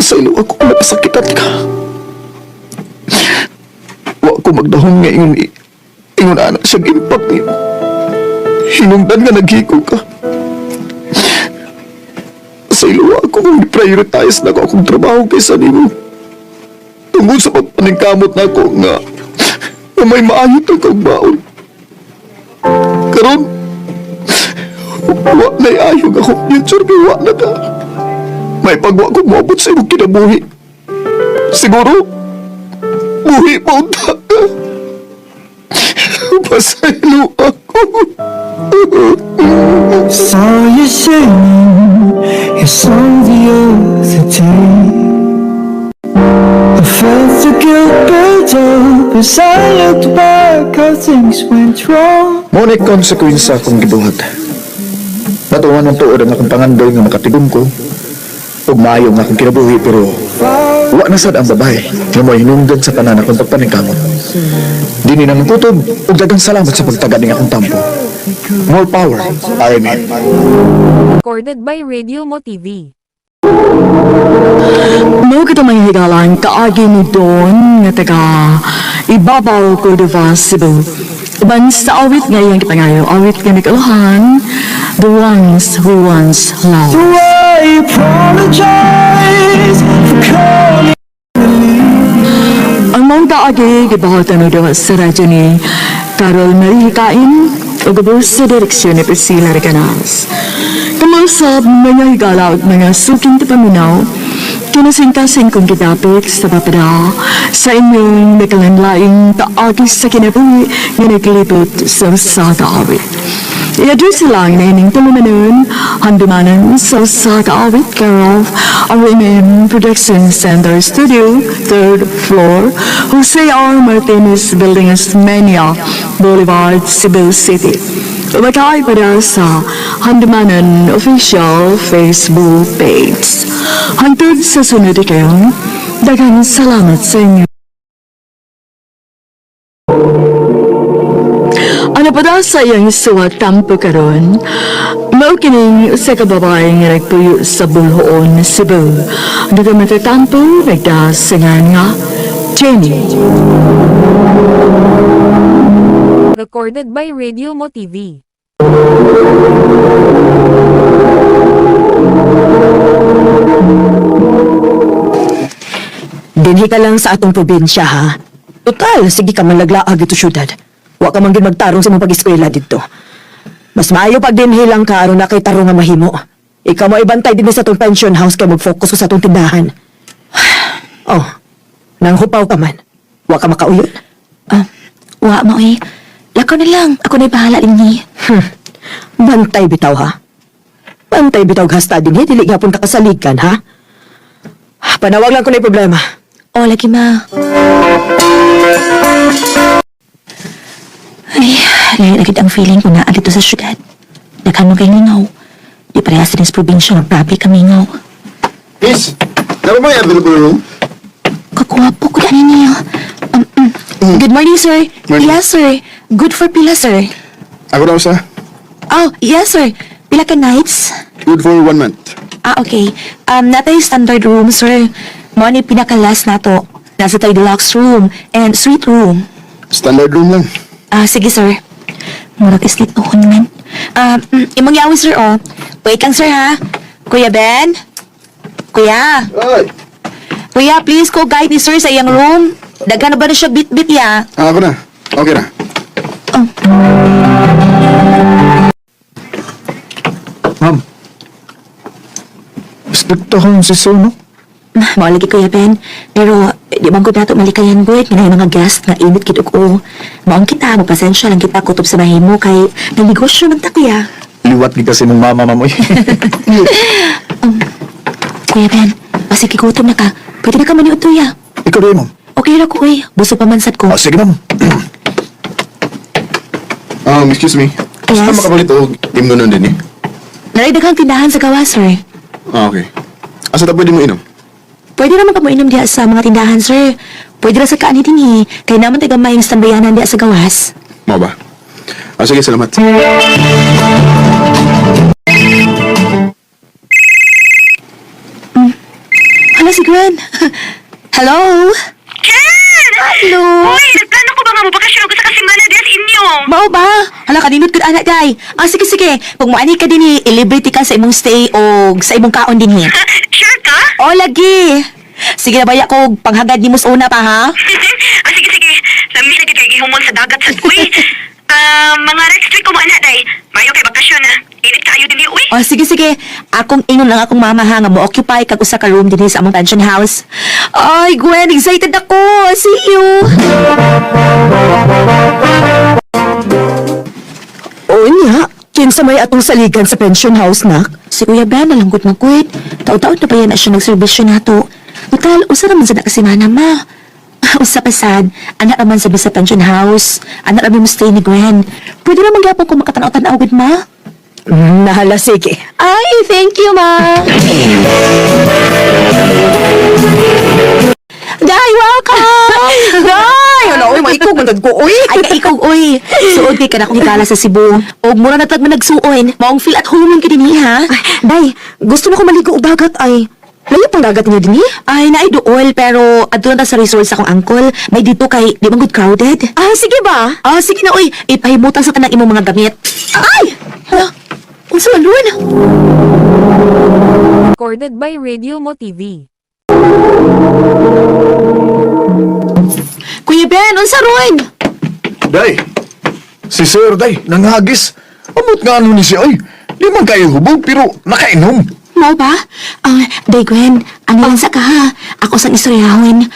sa ilo ako napasakitan ka. Wa ko magdahom nga ingon ingon ana siyang impact nimo. Hinungdan nga naghiko ka. Sa ilo ako kung prioritize na ko akong trabaho kaysa nimo. Tungod sa pagpaningkamot na ako nga nga may maayo to kang baon. Karon, wa na'y ayog akong future kay wa na ka. May pagwa ko moabot sa imong kinabuhi. Siguro, buhi pa unta ka. Pasaylo ako. Saw you singing your song the other day. I felt the guilt build up as I looked back how things went wrong. Mo ni konsekwensya akong gibuhat. Natuwa ng tuod ang akong pangandoy nga makatigom ko. Ug maayo nga akong kinabuhi pero wa na sad ang babae nga mo hinungdan sa tanan akong pagpaningkamot. Dini na kutob ug daghang salamat sa pagtaga ning akong tampo. More power, RMN. Recorded by Radio Mo TV. Mao kita mga higalan kaagi ni Don nga taga Ibabaw, Cordova, Cebu. Uban sa awit nga iyang gipangayo, awit nga nag-uluhan, The Ones Who Once Loved. Do I apologize for calling? Ang maong kaagi, gibuhatan ni Don sa radyo ni Carol Marie Hikain ug ubos sa direksyon ni Priscilla Recanas. Kamusap mga higala ug mga suking tipaminaw, kinasingkasing kong gidapik sa papada sa inyong nakalanlaing kaagi sa kinabuhi nga naglibot sa usa ka awit. I-address lang na ining tulumanon, handumanan sa usa ka awit care of RMN Production Center Studio, 3rd floor, Jose R. Martinez Building, Osmeña Boulevard, Cebu City. Umakay pa na sa Handumanan official Facebook page. Hangtod sa sunod kayo, daghang salamat sa inyo. Ano pa daw sa iyang suwat tampo karon? Mao kining usa ka babae nga nagpuyo sa Bulhoon, Cebu. Dito matatampo nagdasingan nga Jenny. Recorded by Radio Mo TV. Dinhi ka lang sa atong probinsya, ha? Total, sige ka man laglaag ito syudad. Wa ka man gid magtarong sa mong pag-eskwela didto. Mas maayo pag dinhi lang ka aron na kay tarong nga mahimo. Ikaw mo ibantay dinhi sa atong pension house kay mag-focus ko sa atong tindahan. Oh, nang hupaw ka man. Wa ka makauyon. Ah, wa mo eh. Lakaw na lang. Ako na'y bahala dinhi. Bantay bitaw ha. Bantay bitaw gasta dinhi dili gyapon ka kasaligan ha. Panawag lang ko na problema. Oh, lagi ma. Ay, lahi na gid ang feeling ko na dito sa syudad. Daghan mo kay lingaw. Di parehas din sa probinsya nga grabe ka mingaw. Miss, meron ba yung available room? Kagwapo ko dani niya. Good morning, sir. Morning. Yes, sir. Good for pila, sir. Ako daw sa. Oh, yes, sir. Pila ka nights? Good for one month. Ah, okay. Natay standard room, sir. Mo ni pinaka-last na to. Nasa tayo deluxe room and suite room. Standard room lang. Ah, sige, sir. Murag islit tuhon man. Ah, imong yawi, sir, oh. Wait lang, sir, ha? Kuya Ben? Kuya? Ay! Kuya, please go guide ni sir sa iyang room. Daghan na ba na siya bit-bit ya? Ah, ako na. Okay na. Oh. Ma'am. Stricto akong si Sir, no? Mao lagi Kuya Ben. Pero di man gud nato malikayan gud nga naay mga guest nga init gid og o. Maong kita, mapasensya lang kita kutob sa mahimo kay nagnegosyo man ta kuya. Liwat gid kasi mong mama, ma'am. Uy. Kuya Ben, basig gigutom na ka. Pwede na ka maniud ya. Ikaw rin, ma'am. Okay ra ko uy. Busog pa man sad ko. Ah, sige, ma'am. Excuse me. Yes? Saan makapalit og imno nun din eh? Naray daghang tindahan sa gawas, sir. Ah, okay. Asa ta pwede mo inom? Pwede naman ka mo inom diha sa mga tindahan, sir. Pwede ra sa kaani dinhi. Kay naman taga mayong standbayanan diha sa gawas. Mao ba? Ah, sige, salamat. Hala si Gwen. Hello? Jen! Hello? Uy, nagplano ko ba nga mabakasyon ko sa kasimana diya sa inyo? Mao ba? Hala kaninot gud ana day. Ah, sige sige. Kung moani ka dinhi, ilibre ti ka sa imong stay o sa imong kaon dinhi. Sure ka? O lagi. Sige na baya ko panghagad nimo sa una pa ha. Ah, sige, sige. Lami na kay gihumon sa dagat sa uy. Ah, mga next week ko mo ana day. Mayo kay bakasyon ah. Init kaayo dinhi uy. O sige sige. Akong ingon lang akong mama ha nga mo-occupy kag usa ka room dinhi sa among pension house. Ay, Gwen, excited ako. See you. Oo niya, kinsa may atong saligan sa pension house, nak? Si Kuya Ben nalanggot mo kuit. Taon-taon na pa yan na siya nagserbisyo nato. Total, usa naman sa nakasimana ma. Usa pa sad, anak naman sabi sa pension house. Anak naman mo stay ni Gwen. Pwede naman gyapon kung makatanaw-tanaw gud ma. Nahala, sige. Ay, thank you ma. Day, welcome! Day! Ano, uy, maikog man ko, uy! Ay, kaikog, uy. Suod kay ka na akong higala sa Cebu. Og mura na tag man nagsuon. Maong feel at home lang kini ha. Day, gusto mo ko maligo og dagat ay. Layo pang dagat niyo dinhi? Ay, naay duol, pero adto na ta sa resort sa akong uncle. May dito kay di man gud crowded. Ah, sige ba? Ah, sige na, uy. Ipahimutan sa tanang imong mga gamit. Ay! Hala, unsa man nun? Recorded by Radio Mo TV. Kuya Ben, unsa ron? Day! Si Sir, day, nanghagis. Amot nga ano ni siya, oy. Di man kayo hubog, pero nakainom. Mao ba? Ah, Day Gwen, ano lang sa ka ha? Ako sang istoryahon.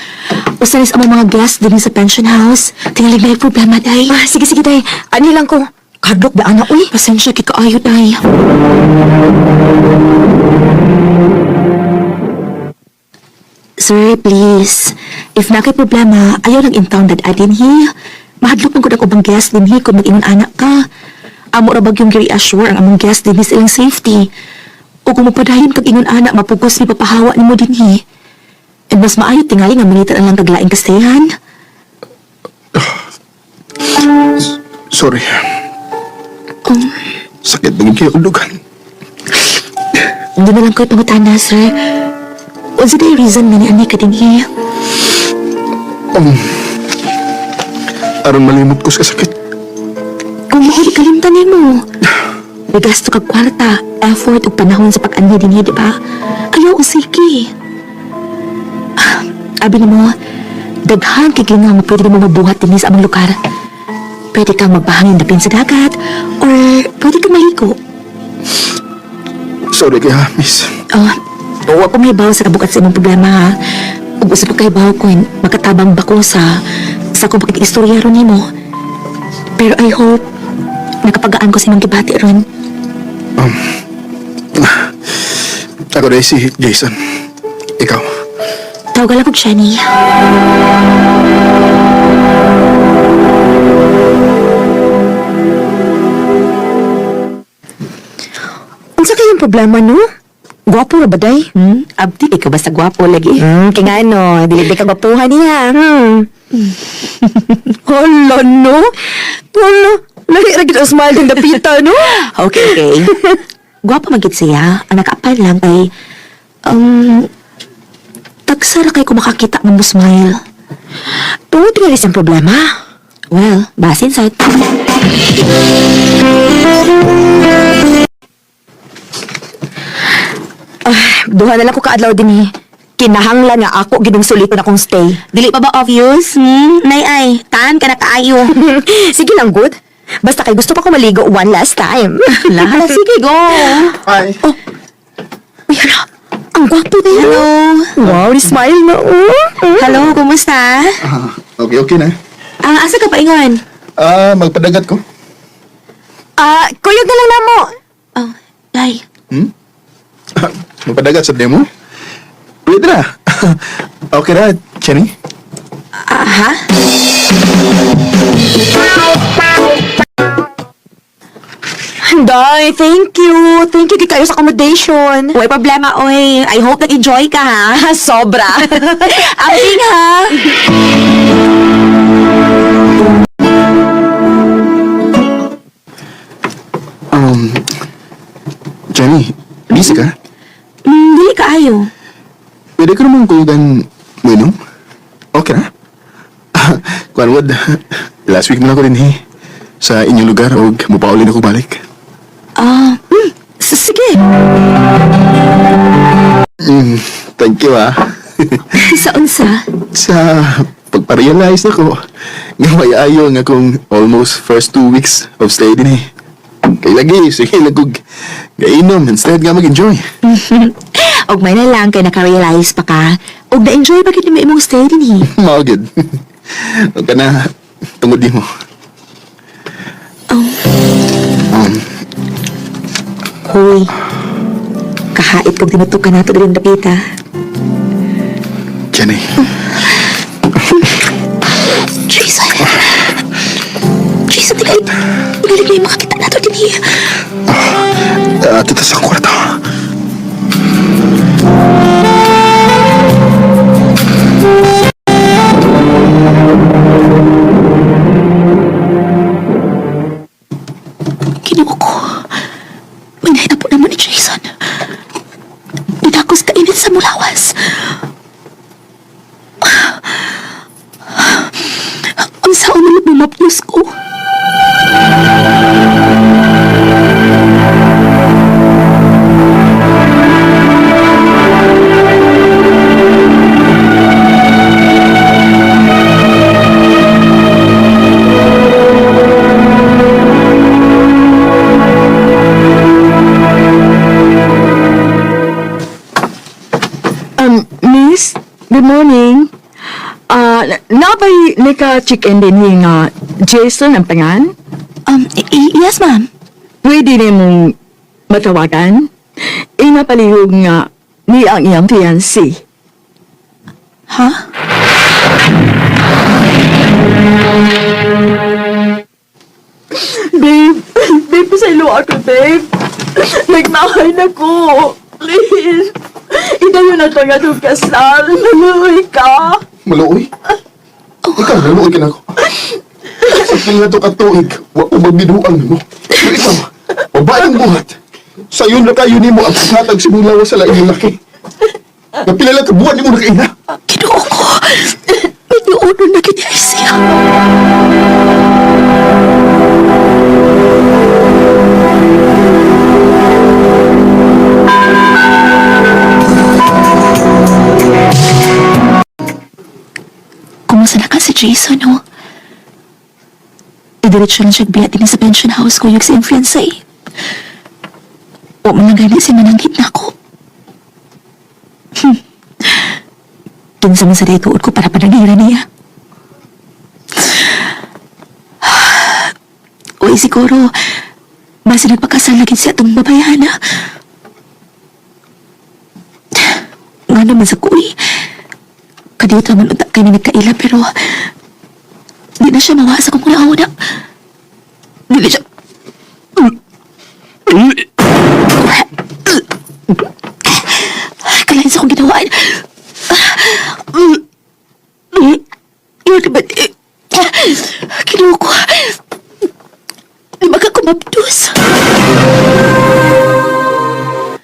Usa nis among mga guest dinhi sa pension house. Tingalig na problema, Day. Ah, sige, sige, Day. Ani lang ko. Kadlok ba, ana, uy? Pasensya kay kaayo, Day. Sir, please. If na kay problema, ayaw lang in town dad adin hi. Mahadlok man gud ang ubang guest dinhi kung mag-ingon anak ka. Amo ra bag yung gi-reassure ang among guest dinhi sa ilang safety. O kung mapadayon kag ingon anak, mapugos ni papahawa nimo dinhi. And mas maayo tingali nga mangitan ang lang kaglaing kastayan. Sorry. Sakit bangin kayo kong dugan. Hindi na lang ko'y pangutana, sir. Unsa day reason nga ni ani ka dinhi? Aron malimot ko sa sakit. Kung mahuli kalimtan nimo. Nagasto kag kwarta, effort ug panahon sa pag-anhi dinhi, di ba? Ayaw ang sige. Ah, abi nimo, daghan kay nga nga pwede nimo mabuhat dinhi sa among lugar. Pwede kang magpahangin dapin sa dagat or pwede kang maligo. Sorry kaya, miss. Oh, wa ko may sa kabukat sa imong problema ha. Ug usa pa kay bawo ko makatabang ba ko sa akong pakikistorya ron nimo. Pero I hope nakapagaan ko sa imong gibati ron. Ako rin si Jason. Ikaw. Tawagan lang kog Shani. Unsa kayong problema, no? Gwapo ra ba, Day? Hmm? Abdi kay ka basta gwapo lagi. Kaya nga, no. Dili di ka gwapuhan niya. Hala, no? Hala, lahi ra gid ang smile ng dapita, no? Okay, okay. Gwapo man gid siya. Ang nakaapal lang kay tagsara kay ko makakita ng mo smile. Tungod nga isang problema. Well, basin sa Duha na lang ko kaadlaw din eh. Kinahanglan nga ako ginong suliton akong stay. Dili pa ba obvious? Hmm? Nay ay, taan ka na kaayo. Sige lang, good. Basta kay gusto pa ko maligo one last time. Hala, sige, go. Hi. Oh. Uy, hala. Ang gwapo na Hello. Wow, smile na. Oh. Hello, kumusta? Ah, okay, okay na. Ah, asa ka paingon? Ah, magpadagat ko. Ah, kuyog na lang namo. Oh, day. Hmm? Magpadagat sa demo? Pwede na. Okay na, Jenny. Ah, ha? Day, thank you. Thank you kay kayo sa accommodation. Way problema, oy. I hope nag-enjoy ka, ha? Sobra. Amping, ha? Um, Jenny, busy ka? Dili kaayo. Pwede ko namang kuyugan mo inom? Okay na? Kuan wad, last week na lang ko din eh. Sa inyong lugar o mupaulin ako balik. Ah, sige. Thank you ah. Sa unsa? Sa pagpa-realize nako nga may ayo nga kung almost first 2 weeks of stay din eh. Kay lagi, sige lagog gainom instead nga mag-enjoy. Og may na lang kay naka-realize pa ka. Og na-enjoy ba gid nimo imong stay dinhi? Mao gyud. Huwag ka na tungod nimo. Hoy. Kahait kog tinutukan nato diri dapita. Jenny. Jason. Jason, di kayo. Magaling na yung makakita nato dinhi. Dito sa kwarto. Kinuha ko. May nahitabo naman ni Jason. Nidakos kainit sa mulawas. Ang saon na bumapnos ko. Miss, good morning. Ah, nabay naka-check-in din ni nga Jason ang pangan? Yes, ma'am. Pwede ni mong matawagan? Inapalihog nga ni ang iyang fiancé. Ha? Babe, babe, pasaylo ako, babe. Nagmahay na ko. Please. Idayo na to nga itong kasal. Maluoy ka. Maluoy? Ikaw, naluoy ka na ako. Sa pila na to katuig, wa ko magbinuang nimo. Pero ikaw, babaeng buhat. Sayon na kayo nimo ang paghatag sa mong lawas sa laing laki. Napila lang ka buwan nimo nakaina. Kinuha ko. May na kanya siya. Kumusta na ka si Jason, no? Idiretso lang siya biya din sa pension house ko yung sa influenza eh. Huwag man lang gani siya mananghit na ako. Kinsa man sa dituod ko para panangira niya. Uy, siguro, basta nagpakasal na gid siya itong babayana. Nga naman sa kuy. Kadiyot naman unta kay nagkaila pero di na siya mawa sa kong una-una. Di na siya... Kalain sa akong ginawaan. Yun ba? Kinuha ko. Di ba ka kumapdos?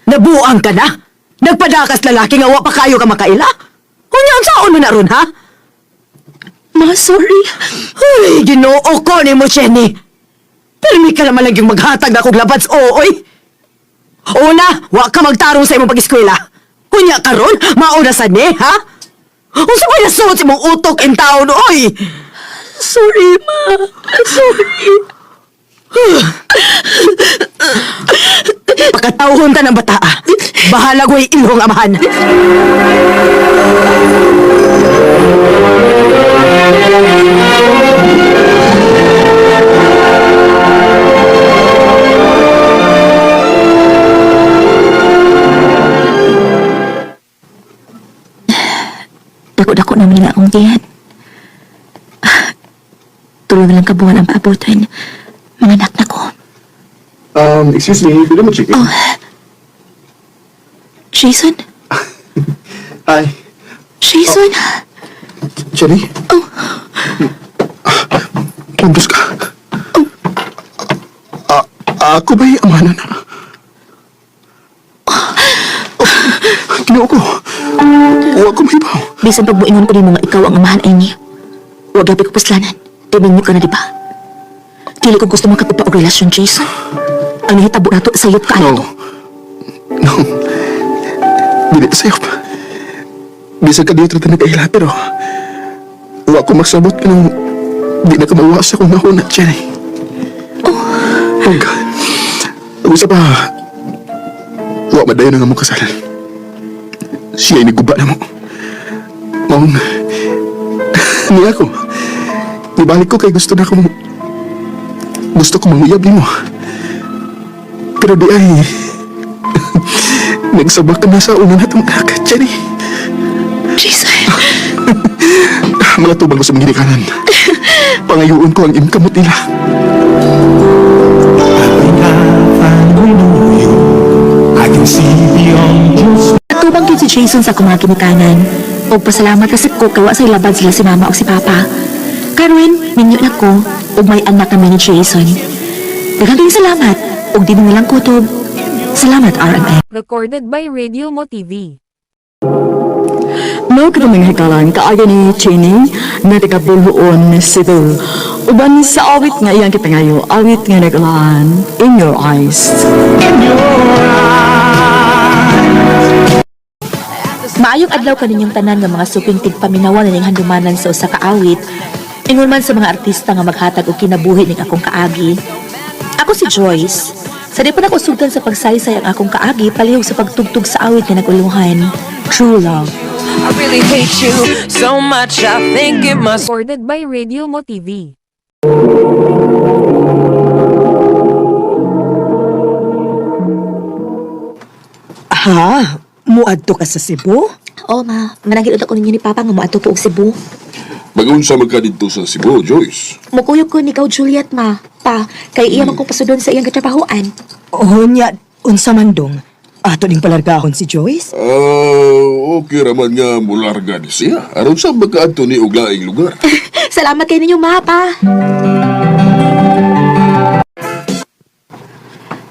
Nabuang ka na? Nagpadakas lalaki nga wa pa kayo ka makaila? Unya, unsaon mo na ron, ha? Ma, sorry. Uy, ginoo ko ni mo, Jenny. Pirmi ka naman lang yung maghatag na kog labads, ooy. Una, wa ka magtarong sa imong pag-eskwela. Kunya karon, mauna sa ni, ha? Unsa may nasuot sa imong utok in taon, oy? Sorry, ma. Sorry. Pakatauhon ta ng bata. Bahala ko'y ilong amahan. Dako-dako naman nga akong tiyan. Tulo na lang kabuhan ang paabutan. Mga anak na ko. Excuse me, pwede mo chicken? Oh. Jason? Hi. Jason? Jenny? Oh. Mundos ka. Oh. Ako ba'y amanan na? Oh, Ginoo ko. Huwag ko mahibaw. Bisan pagbuingon ko nimo nga ikaw ang amahan ay ni. Huwag gabi ko puslanan. Timinyo ka na, di ba? Dili ko gusto makatupa og relasyon, Jason. Ang nahitabo nato sayop ka No. to. No. Dili sayop. Bisan ka dito nagkaila pero wa ko magsabot kanang di na ka mawa sa akong nahuna, Jenny. Oh. Oh God. Ang isa pa, wa madayon nga mo kasal. Siya ay niguba na mo. Mong, ni ako. Nibalik ko kay gusto na akong, gusto ko manguyab nimo. Pero di ay, nagsabak ka na sa una natong anak, Jenny. Jason. Mga tubang ko sa mga ginikanan. Pangayuon ko ang imong kamot nila. Natubang gyud si Jason sa akong mga ginikanan. Og pasalamat kasi ko kay wa say labad sila si mama o si papa. Karon, minyo na ko ug may anak kami ni Jason. Daghang kayong salamat ug di na lang kutob. Salamat RMN. Recorded by Radio Mo TV. No, kita mga hikalan, kaaya ni Cheney na taga Bolhoon, Cebu. Uban sa awit nga iyang kipangayo, awit nga nag-ulaan, In Your Eyes. Maayong adlaw kaninyong tanan nga mga suping tigpaminawan nining handumanan sa usa ka awit. Ingon man sa mga artista nga maghatag og kinabuhi ning akong kaagi. Ako si Joyce. Sa di pa nako sugdan sa pagsaysay ang akong kaagi palihog sa pagtugtog sa awit nga naguluhan. True Love. I really hate you so much. I think it must. Recorded by Radio Mo TV. Ha? Muadto ka sa Cebu? Oh ma, managil ko ninyo ni Papa nga moadto ko og Cebu. Magunsa man ka dito sa Cebu, Joyce. Mukuyog ko ni ikaw Juliet ma. Pa, kay iya man ko pasudon sa iyang katrabahoan. Oh, nya, unsa man dong? Ato ning palargahon si Joyce? Ah, okay raman nga mularga ni siya. Aron sa magkaadto ni og laing lugar. Salamat kay ninyo ma, pa.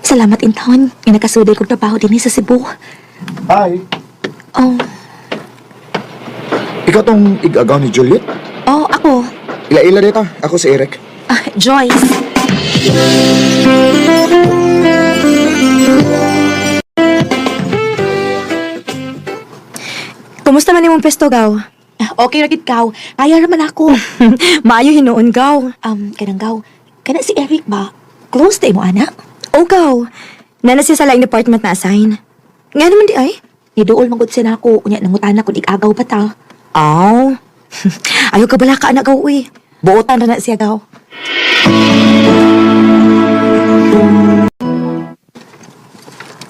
Salamat intaon nga nakasuday kog trabaho dinhi sa Cebu. Hi. Oh, Ikaw tong igagaw ni Juliet? oh ako. Ila-ila dito. Ako si Eric. Ah, Joyce. Kumusta man imong pesto, gaw? Ah, okay ra gid kaw. Kaya raman ako. Maayo hinuon, gaw. Kanang gaw. Kana si Eric ba? Close ta imo anak? O, gaw. Nana siya sa laing department na assign. Nga naman di ay? Niduol man gud siya nako unya nangutana kun igagaw pa ta. Aw. Ayaw ka bala ka anak, gaw, uy. Buotan ra na siya, gaw.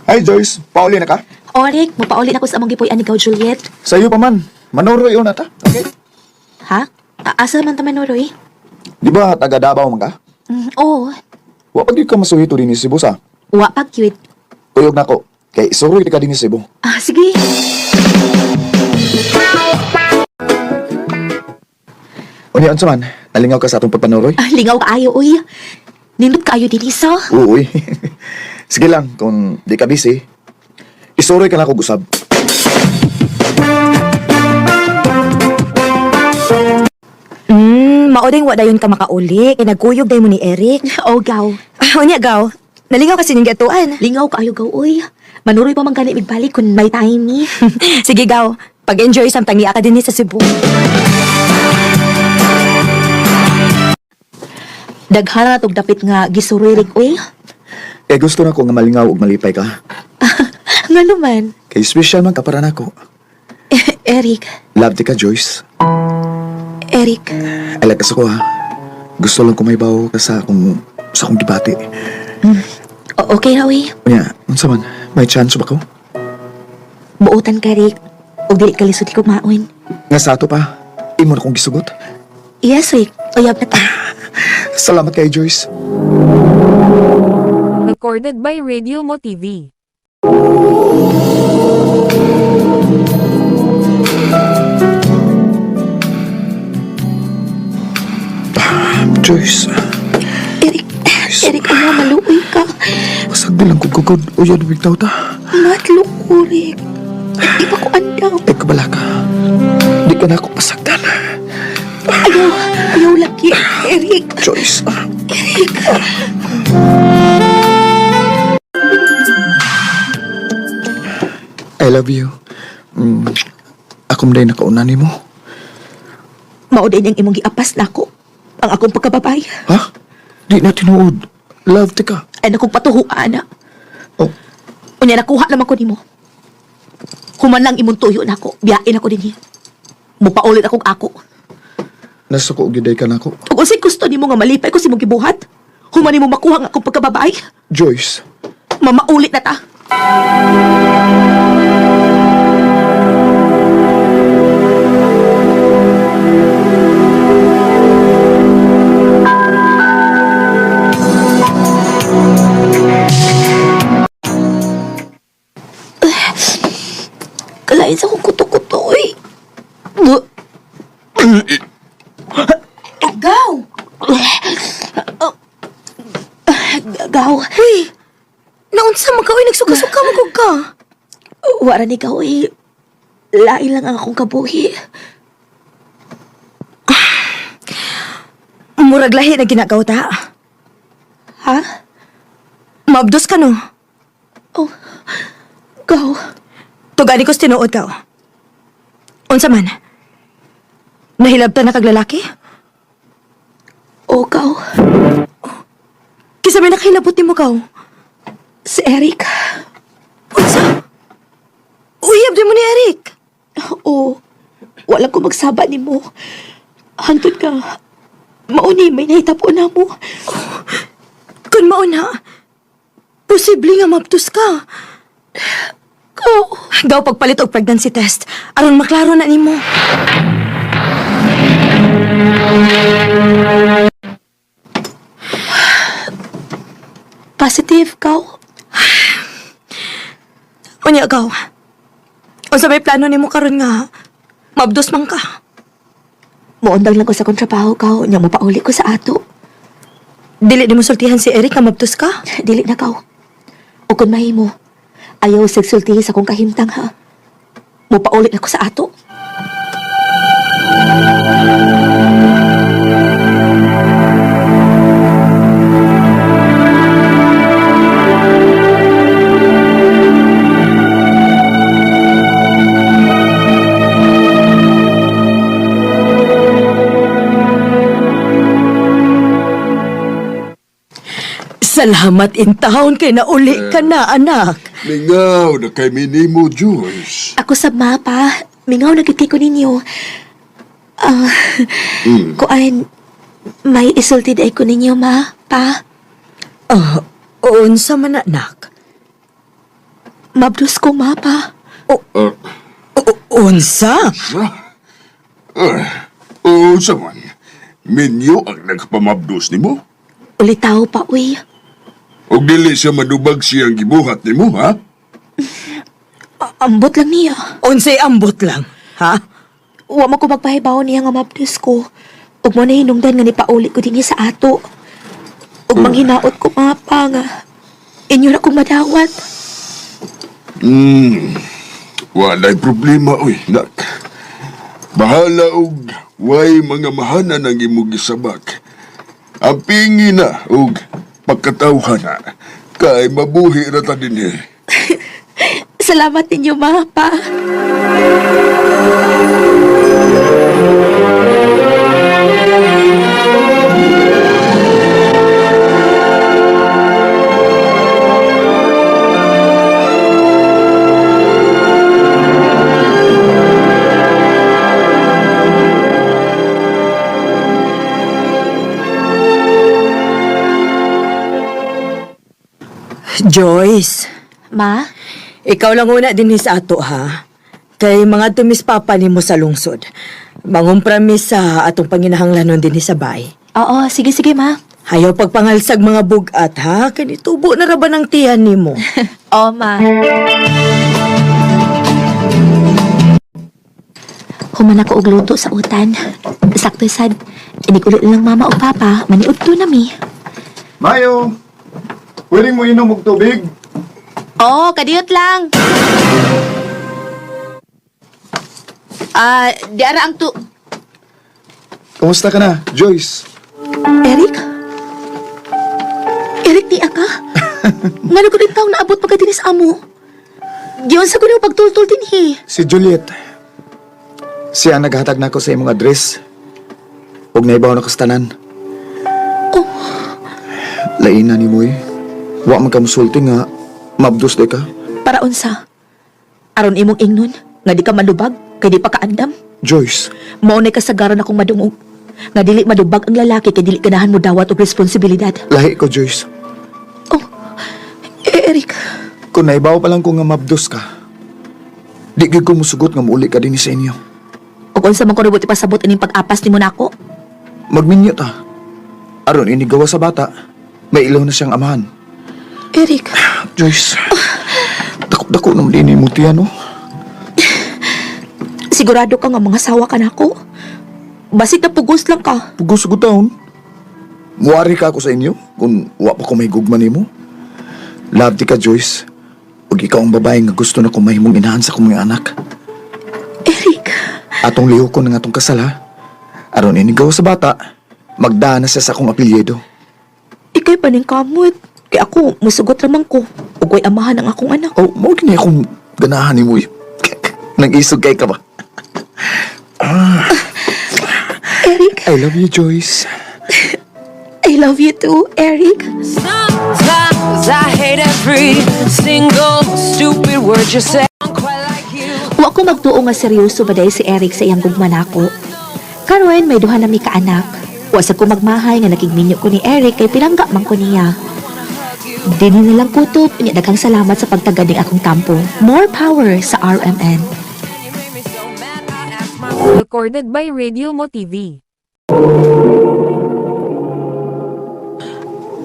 Hi, Joyce. Pauli na ka? Orik, mopauli na ko sa among gipuy-an ni gaw Juliet. Sa'yo pa man. Manuroy yun ata. Okay? Ha? Asa man ta manuroy? Di ba taga Davao man ka? Mm, oo. Wa pa gyud ka masuhito din ni Cebu sa. Wa pa cute. Uyog na ko. Kay suroy ka din ni Cebu. Ah, sige. Unya unsa man? Nalingaw ka sa atong pagpanuroy? Ah, lingaw kaayo uy. Nindot kaayo dinhi sa. Uy. Sige lang kung di ka busy. Isuroy ka na kog usab. Maodeng wa dayon ka makauli. Kay nagkuyog dayon mo ni Eric. Oh, gaw. Unya, gaw. Nalingaw kasi ning gatuan. Lingaw kaayo gaw uy. Manuroy pa man gani migbalik kung may time ni. Sige, Gaw. Pag-enjoy samtang niya ka dinhi sa Cebu. Daghan na tog dapit nga gisuririk uy. Eh gusto na ko nga malingaw ug malipay ka. Nga naman. Kay special man ka para nako. Eric, Love ti ka, Joyce. Eric, I like ko ha. Gusto lang ko may bawo ka sa akong gibati. okay ra uy. Unya, unsa man, may chance ba ko? Buotan ka, Rick. Og dili ka lisod maon. Nga sa ato pa, imo na kong gisugot. Yes, Rick. Uyab na ta. Salamat kay Joyce. Recorded by Radio Mo TV. Joyce, Eric, Eric, ayaw, maluoy ka. pasagdi lang kong gugod. Uya, bigtaw ta. Matlok ko, Rick. Di pa ko andaw. Eh, kabala ka. Di ka na ako pasagdan. Ayaw, ayaw lagi. Eric, Joyce, Eric. I love you. Ako man nakauna nimo. Mao din ang imong giapas nako. Ang akong pagkababay. Ha? Di na tinuod. Love ti ka. Ay nakong patuhuan na. Oh, Unya nakuha naman ko nimo. Human lang imong tuyo nako. Biyain ako dinhi. Mupaulit akong ako. nasuko gyud ka nako. Ug unsay gusto nimo nga malipay ko sa imong gibuhat? Human nimo makuha ang akong pagkababay? Joyce, Mamaulit na ta. Kalain sa akong kuto-kuto, eh. Gaw! Gaw. Uy! Naunsa man ka, uy, nagsuka-suka mo kog ka. Wara ni gaw, eh. Lain lang ang akong kabuhi. Murag lahi na ginagaw ta. Ha? Maabdos ka no. Oh, gaw. Tugani ko sa tinuod ka. Unsa man? Nahilabtan na kag lalaki? Oh, gaw. Kisa may nakahilabot nimo gaw. Si Eric. Unsa? Uyab di mo ni Eric. Oo. Wala ko magsaba ni mo. Hantod ka. Mauni, may nahitap ko na mo. Kun mauna, posible nga mabdos ka. Gaw. Gaw pagpalit og pregnancy test aron maklaro na nimo. Positive, gaw. Unya gaw. Unsa may plano nimo karon nga mabdos man ka? Muundang lang ko sa akong trabaho, gaw. Nya mo pauli ko sa ato. Dili nimo sultihan si Eric nga mabdos ka? Dili na, gaw. O kung mahimo, ayaw sigsultihi sa akong kahimtang, ha? Mupaulit ako sa ato. Salamat in town kay nauli ka na, anak. Lingaw na kay minimo, Joyce. Ako sa mapa, mingaw na gid kay ko ninyo. Ah, kuan, may isulti day ko ninyo, ma, pa. Oh, unsa man anak? Mabdos ko, ma, pa. Ah, Unsa? sa? Ah, unsa man? Minyo ang nagpamabdos nimo? Ulitaw pa, uy. Og dili siya madubag siyang gibuhat nimo, ha? Ambot lang niya. Unsay ambot lang, ha? Wa mo ko magpahibaw niya nga mabdos ko. Ug mo na hinungdan nga nipauli ko dinhi sa ato. Ug manghinaot ko, ma, pa, nga. Inyo na kong madawat. Walay problema, oy, nak. Bahala og way mga mahanan ang imong gisabak. Ang pingi na og pagkatawhan na kay mabuhi ra ta dinhi. Salamat ninyo, ma, pa. Joyce. Ma? Ikaw lang una din sa ato ha. Kay mga tumis papa nimo sa lungsod. Mangumpra mi sa atong panginahanglanon din sa bay. Oo, sige, sige, ma. Hayaw pagpangalsag mga bugat ha, kay nitubo na ra ba ng tiyan nimo? Oo, ma. Human ako og luto sa utan. Sakto sad. Inigulo lang mama o papa, maniud to na mi. Mayo, pwedeng mo inom og tubig. Oo, kadiyot lang. Ah, di ara ang tu... Kumusta ka na, Joyce? Eric? Eric, di ka? Nga na ko rin taong naabot pagkadinis amo. Diyon sa kuno pagtultol din he. Si Juliet. Siya ang naghatag nako sa imong address. Ug naibaw na ko sa tanan. Oh. Laina ni mo eh. Wa man ka musulti nga mabdos di ka. Para unsa? Aron imong ingnon, nga di ka malubag, kay di pa kaandam. Joyce, Mao na kasagaran akong madungog. Nga dili madubag ang lalaki kay dili ganahan mo dawat og responsibilidad. Lahi ko, Joyce. Oh, Eric. Kung naibaw pa lang ko nga mabdos ka, di gyud ko musugot nga muuli ka din sa inyo. Ug unsa man ko rubot ipasabot ining pag-apas nimo nako? Magminyo ta. Aron inigawa sa bata, may ilaw na siyang amahan. Eric. Joyce, dako-dako naman din mo tiyan, no? Sigurado ka nga mga sawa ka nako. Basig na pugos lang ka. Pugos ko taon. Muwari ka ako sa inyo kung wa pa ko may gugma nimo. Love di ka, Joyce. Ug ikaw ang babae nga gusto na ko mahimong inahan sa akong mga anak. Eric. Atong lihokon ng atong kasal, ha? Aron inigaw sa bata, magdaan na siya sa akong apelyido. Ikay paning kamot. Kay ako, musugot ramang ko. Ug way amahan ang akong anak. Oh, mao gini akong ganahan nimo. Eh. Nang isog kay ka ba? Eric. I love you, Joyce. I love you too, Eric. Sometimes I hate every single stupid word you say. Wa ko magtuo nga seryoso ba dahil si Eric sa iyang gugma nako. Karon may duha na mi kaanak. Wa sa ko magmahay nga nakigminyo ko ni Eric kay pinangga man ko niya. Dini na lang kutob, unya daghang salamat sa pagtagad ning akong tampo. More power sa RMN. Recorded by Radio Mo TV.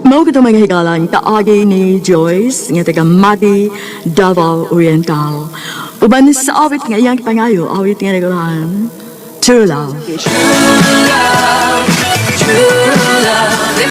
Mao kato mga higalang kaagi ni Joyce nga taga Mati, Davao Oriental. Uban sa awit nga iyang pangayo, awit nga nagulahan, True Love. True love.